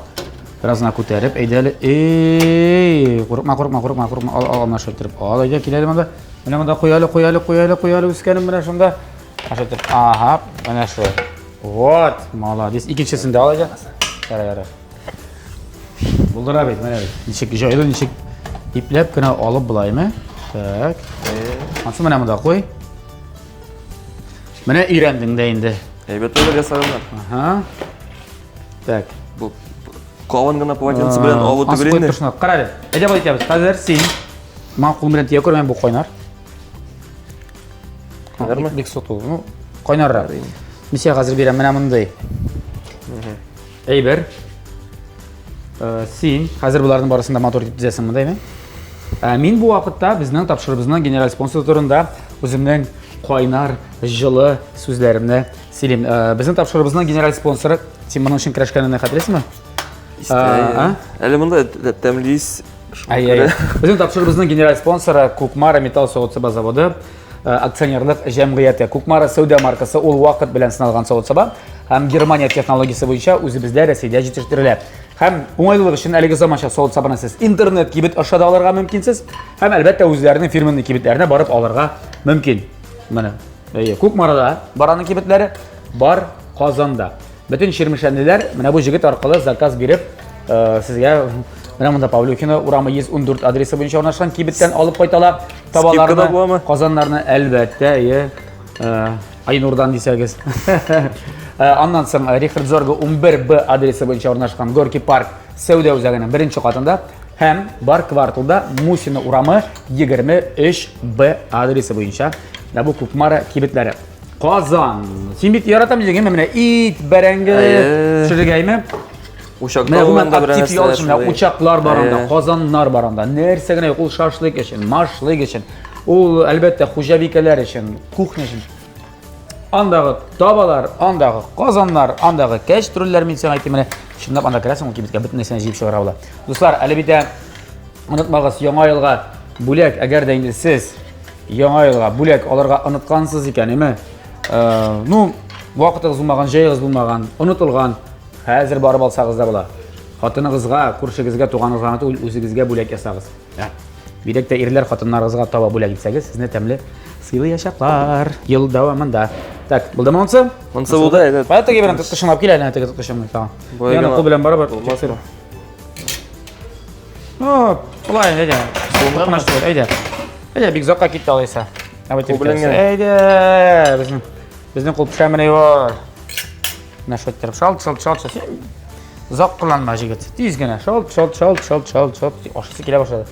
Speaker 1: Бераз гына күтәреп, әйдә әле. Эй, курыкма, курыкма, курыкма, курыкма. Ал, ал, менә шулай иттереп. Ал, әйдә, кил әле монда. Менә монда куй әле, куй әле, куй әле, куй әле, үскәнем менә шунда. Менә шулай итеп. Ага, менә шулай. Вот, молодец. Икенчесен дә ал әйдә. Ярар, ярар. Булдыра бит, менә бит. Ничек җайлы, ничек ипләп кенә алып булаймы? Так. Ансы менә монда куй. Менә өйрәндең дә инде.
Speaker 2: Әйбәт уйлап ясаганнар.
Speaker 1: Ага. Так.
Speaker 2: Бу кавын гына полотенце белән алу
Speaker 1: Ансы
Speaker 2: түгел
Speaker 1: куеп
Speaker 2: инде.
Speaker 1: торсын. Кара әле. Әйдә болай итәбез. Хәзер син маңа кулың белән тия күрмә, бу кайнар.
Speaker 2: Кайнармы?
Speaker 1: Бик суык түгел. Ну, кайнаррак. Мин сиңа хәзер бирәм менә мондый. Әйбер. Син хәзер боларның барысын да матур итеп тезәсең мондаймы? Мин бу вакытта безнең тапшырыбызның генераль спонсоры турында үземнең кайнар, җылы сүзләремне сөйлим. Безнең тапшырыбызның генераль спонсоры, син моның өчен көрәшкәнеңне хәтерлисеңме?
Speaker 2: Истә. Әле монда тәмле ис.
Speaker 1: Әй, әй. Безнең тапшырыбызның генераль спонсоры Кукмара металл савыт-саба заводы акционерлык җәмгыяте. Кукмара сәүдә маркасы ул вакыт белән сыналган савыт-саба һәм Германия технологиясе буенча үзебездә Рәсәйдә җитештерелә. Һәм уңайлылык өчен әлеге заманча савыт-сабаны сез интернет кибет аша да алырга мөмкинсез, һәм әлбәттә үзләренең фирменный кибетләренә барып алырга мөмкин. Менә, әйе, Кукмарада бар аның кибетләре, бар Казанда. Бөтен чирмешәнлеләр менә бу җегет аркылы заказ биреп, сезгә менә монда Павлюхина урамы 114 адресы буенча урнашкан кибеттән алып кайталар.
Speaker 2: Скидка да
Speaker 1: Табаларны,
Speaker 2: буламы?
Speaker 1: казаннарны әлбәттә, әйе, Айнурдан дисәгез. Аннан соң Рихард Зорга 11Б адресы буенча урнашкан Горки парк сәүдә үзәгенең беренче катында һәм бар кварталда Мусина урамы 23Б адресы буенча. Менә бу Кукмара кибетләре. Казан. Син бит яратам дигән, менә ит, бәрәңге,
Speaker 2: Әйе.
Speaker 1: пешерергәме?
Speaker 2: Учакта
Speaker 1: Менә гомумән
Speaker 2: булганда берәр
Speaker 1: актив ял
Speaker 2: нәрсә
Speaker 1: өчен, менә
Speaker 2: шулай.
Speaker 1: учаклар бар анда,
Speaker 2: Әйе.
Speaker 1: казаннар бар анда. Нәрсә генә юк, ул шашлык өчен, машлык өчен, ул әлбәттә хуҗабикәләр өчен, кухня өчен. Андагы табалар, андагы казаннар, андагы кәчтрүлләр, мин сиңа әйтим, менә чынлап анда керәсең, ул кибеткә бөтен нәрсәне җыеп чыгара була. Дуслар, әле бит онытмагыз, яңа елга бүләк, әгәр дә инде сез яңа елга бүләк алырга оныткансыз икән, әйме? Ну, вакытыгыз булмаган, җаегыз булмаган, онытылган, хәзер барып алсагыз да була. Хатыныгызга, күршегезгә, туганыгызга түгел, үзегезгә бүләк ясагыз. Бигрәк тә ирләр хатыннарыгызга таба бүләк итсәгез, сезне тәмле сыйлаячаклар ел дәвамында. Так, булдымы монысы?
Speaker 2: Монысы булды, әйдә.
Speaker 1: Кая теге белән тоткычыңны алып кил әле, теге тоткычыңны тагын.
Speaker 2: Болай
Speaker 1: Яна
Speaker 2: гына
Speaker 1: кул белән барыбер.
Speaker 2: булмасмы?
Speaker 1: О, болай, әйдә. Куркыныч түгел, әйдә. Әйдә, бик озакка китте алайса. Давайте
Speaker 2: Кул белән
Speaker 1: битәрбез.
Speaker 2: генә.
Speaker 1: Әйдә, безнең кул пешәмени бар. Менә шулай иттереп, шалт, шалт, шалт, шалт. Озак кыланма, җегет. Тиз генә. Шалт, шалт, шалт, шалт, шалт, шалт. Ашысы килә башлады.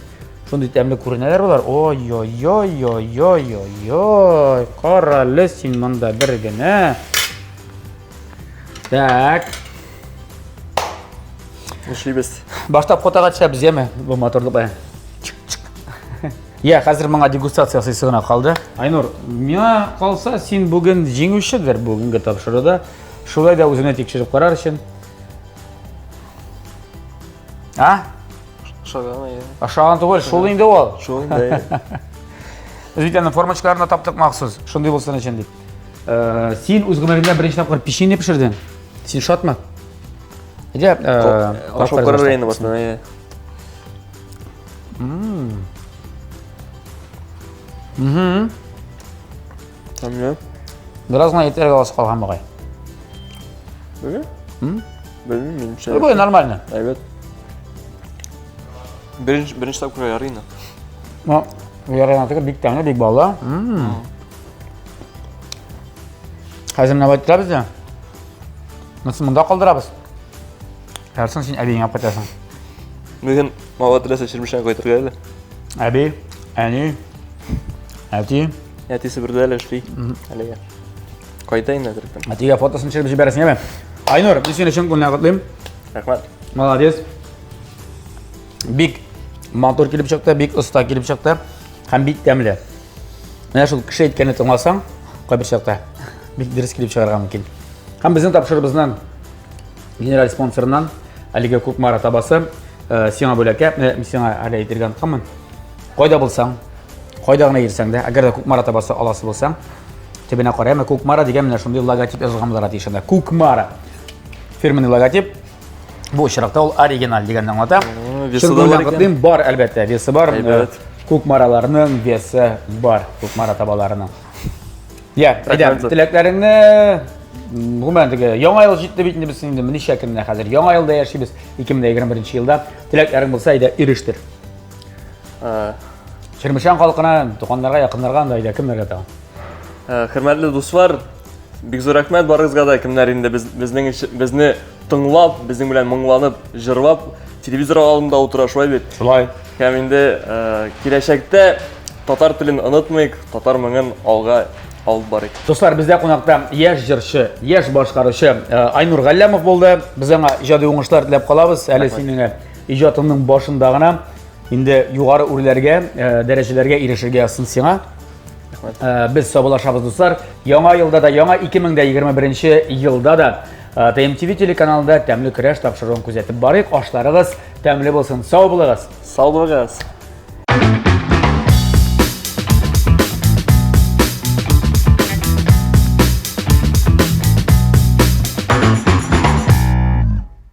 Speaker 1: Шундый тәмле күренәләр болар. Ой-ой-ой-ой-ой-ой. Карале син монда бер генә. Так.
Speaker 2: Нишлибез?
Speaker 1: Башта фотога төшәбез, яме? Бу матурлык белән. Я, хәзер моңа дегустация ясыйсы гына калды. Айнур, миңа калса, син бүген җиңүчедер бүгенге тапшыруда. Шулай да үзеңне тикшереп карар өчен. А?
Speaker 2: Ошаган, әйе.
Speaker 1: Ошаган түгел, шул инде ул.
Speaker 2: Шул инде.
Speaker 1: Без бит аның формочкаларын да таптык махсус, шундый булсын өчен дип. Э, син үз гомереңдә беренче тапкыр печенье пешердең. Син шатмы? Әйдә, э,
Speaker 2: Ашап карар инде башта, әйе.
Speaker 1: Мгм.
Speaker 2: Тәмле.
Speaker 1: Бераз гына итәргә аласы калган бугай.
Speaker 2: Белмим. Белмим, минемчә.
Speaker 1: Бу нормально.
Speaker 2: Әйбәт. Беренче беренче тапкыр ярый инде.
Speaker 1: Ну, ярый гына түгел, бик тәмле, бик баллы. Хәзер менә болай итәбез дә. Монысын монда калдырабыз. Ярсын син әбиеңә алып кайтасың.
Speaker 2: Бүген мала теләсә Чирмешәнгә кайтырга әле.
Speaker 1: Әби, әни, әти.
Speaker 2: Әтисе бердә әле эшли. Әлегә. Кайта инде әзрәктән.
Speaker 1: Әтигә фотосын төшереп җибәрәсең, әме? Айнур, мин сине чын күңелдән котлыйм.
Speaker 2: Рәхмәт.
Speaker 1: Молодец. Бик матур килеп чыкты, бик оста килеп чыкты һәм бик тәмле. Менә шул кеше әйткәнне тыңласаң, кайбер чакта бик дөрес килеп чыгарга мөмкин. Һәм безнең тапшырубызның генераль спонсорыннан әлеге Кукмара табасы э, сиңа бүләккә, э, сиңа әле әйтергә онытканмын. Кайда булсаң, кайда гына йөрсәң дә, әгәр дә Кукмара табасы аласы булсаң, төбенә кара, әмма Кукмара дигән менә шундый логотип язылган булырга тиеш анда. Кукмара. Фирменный логотип. Бу очракта ул оригиналь дигәнне аңлата.
Speaker 2: Весы да бар икән.
Speaker 1: Бар, әлбәттә, весы бар.
Speaker 2: Әйбәт.
Speaker 1: Кукмараларның весы бар, Кукмара табаларының. Я, әйдә, теләкләреңне гомумән теге яңа ел җитте бит инде без инде ничә көннән хәзер яңа елда яшибез 2021 елда теләкләрең булса әйдә ирештер. Чирмешән халкына, туганнарга, якыннарга анда әйдә кемнәргә тагын?
Speaker 2: Хөрмәтле дуслар, бик зур рәхмәт барыгызга да, кемнәр инде без, безнең безне тыңлап, безнең белән моңланып, җырлап, телевизор алдында утыра, шулай бит?
Speaker 1: Шулай.
Speaker 2: Һәм инде киләчәктә татар телен онытмыйк, татар моңын алга алып барыйк.
Speaker 1: Дуслар, бездә кунакта яшь җырчы, яшь башкаручы Айнур Галләмов булды. Без аңа иҗади уңышлар теләп калабыз. Әле синең иҗатыңның башында гына инде югары үрләргә, дәрәҗәләргә ирешергә язсын сиңа. Рәхмәт. Без саубуллашабыз, дуслар. Яңа елда да, яңа 2021 елда да ТМТВ телеканалында тәмле көрәш тапшыруын күзәтеп барыйк. Ашларыгыз тәмле булсын. Сау булыгыз.
Speaker 2: Сау булыгыз.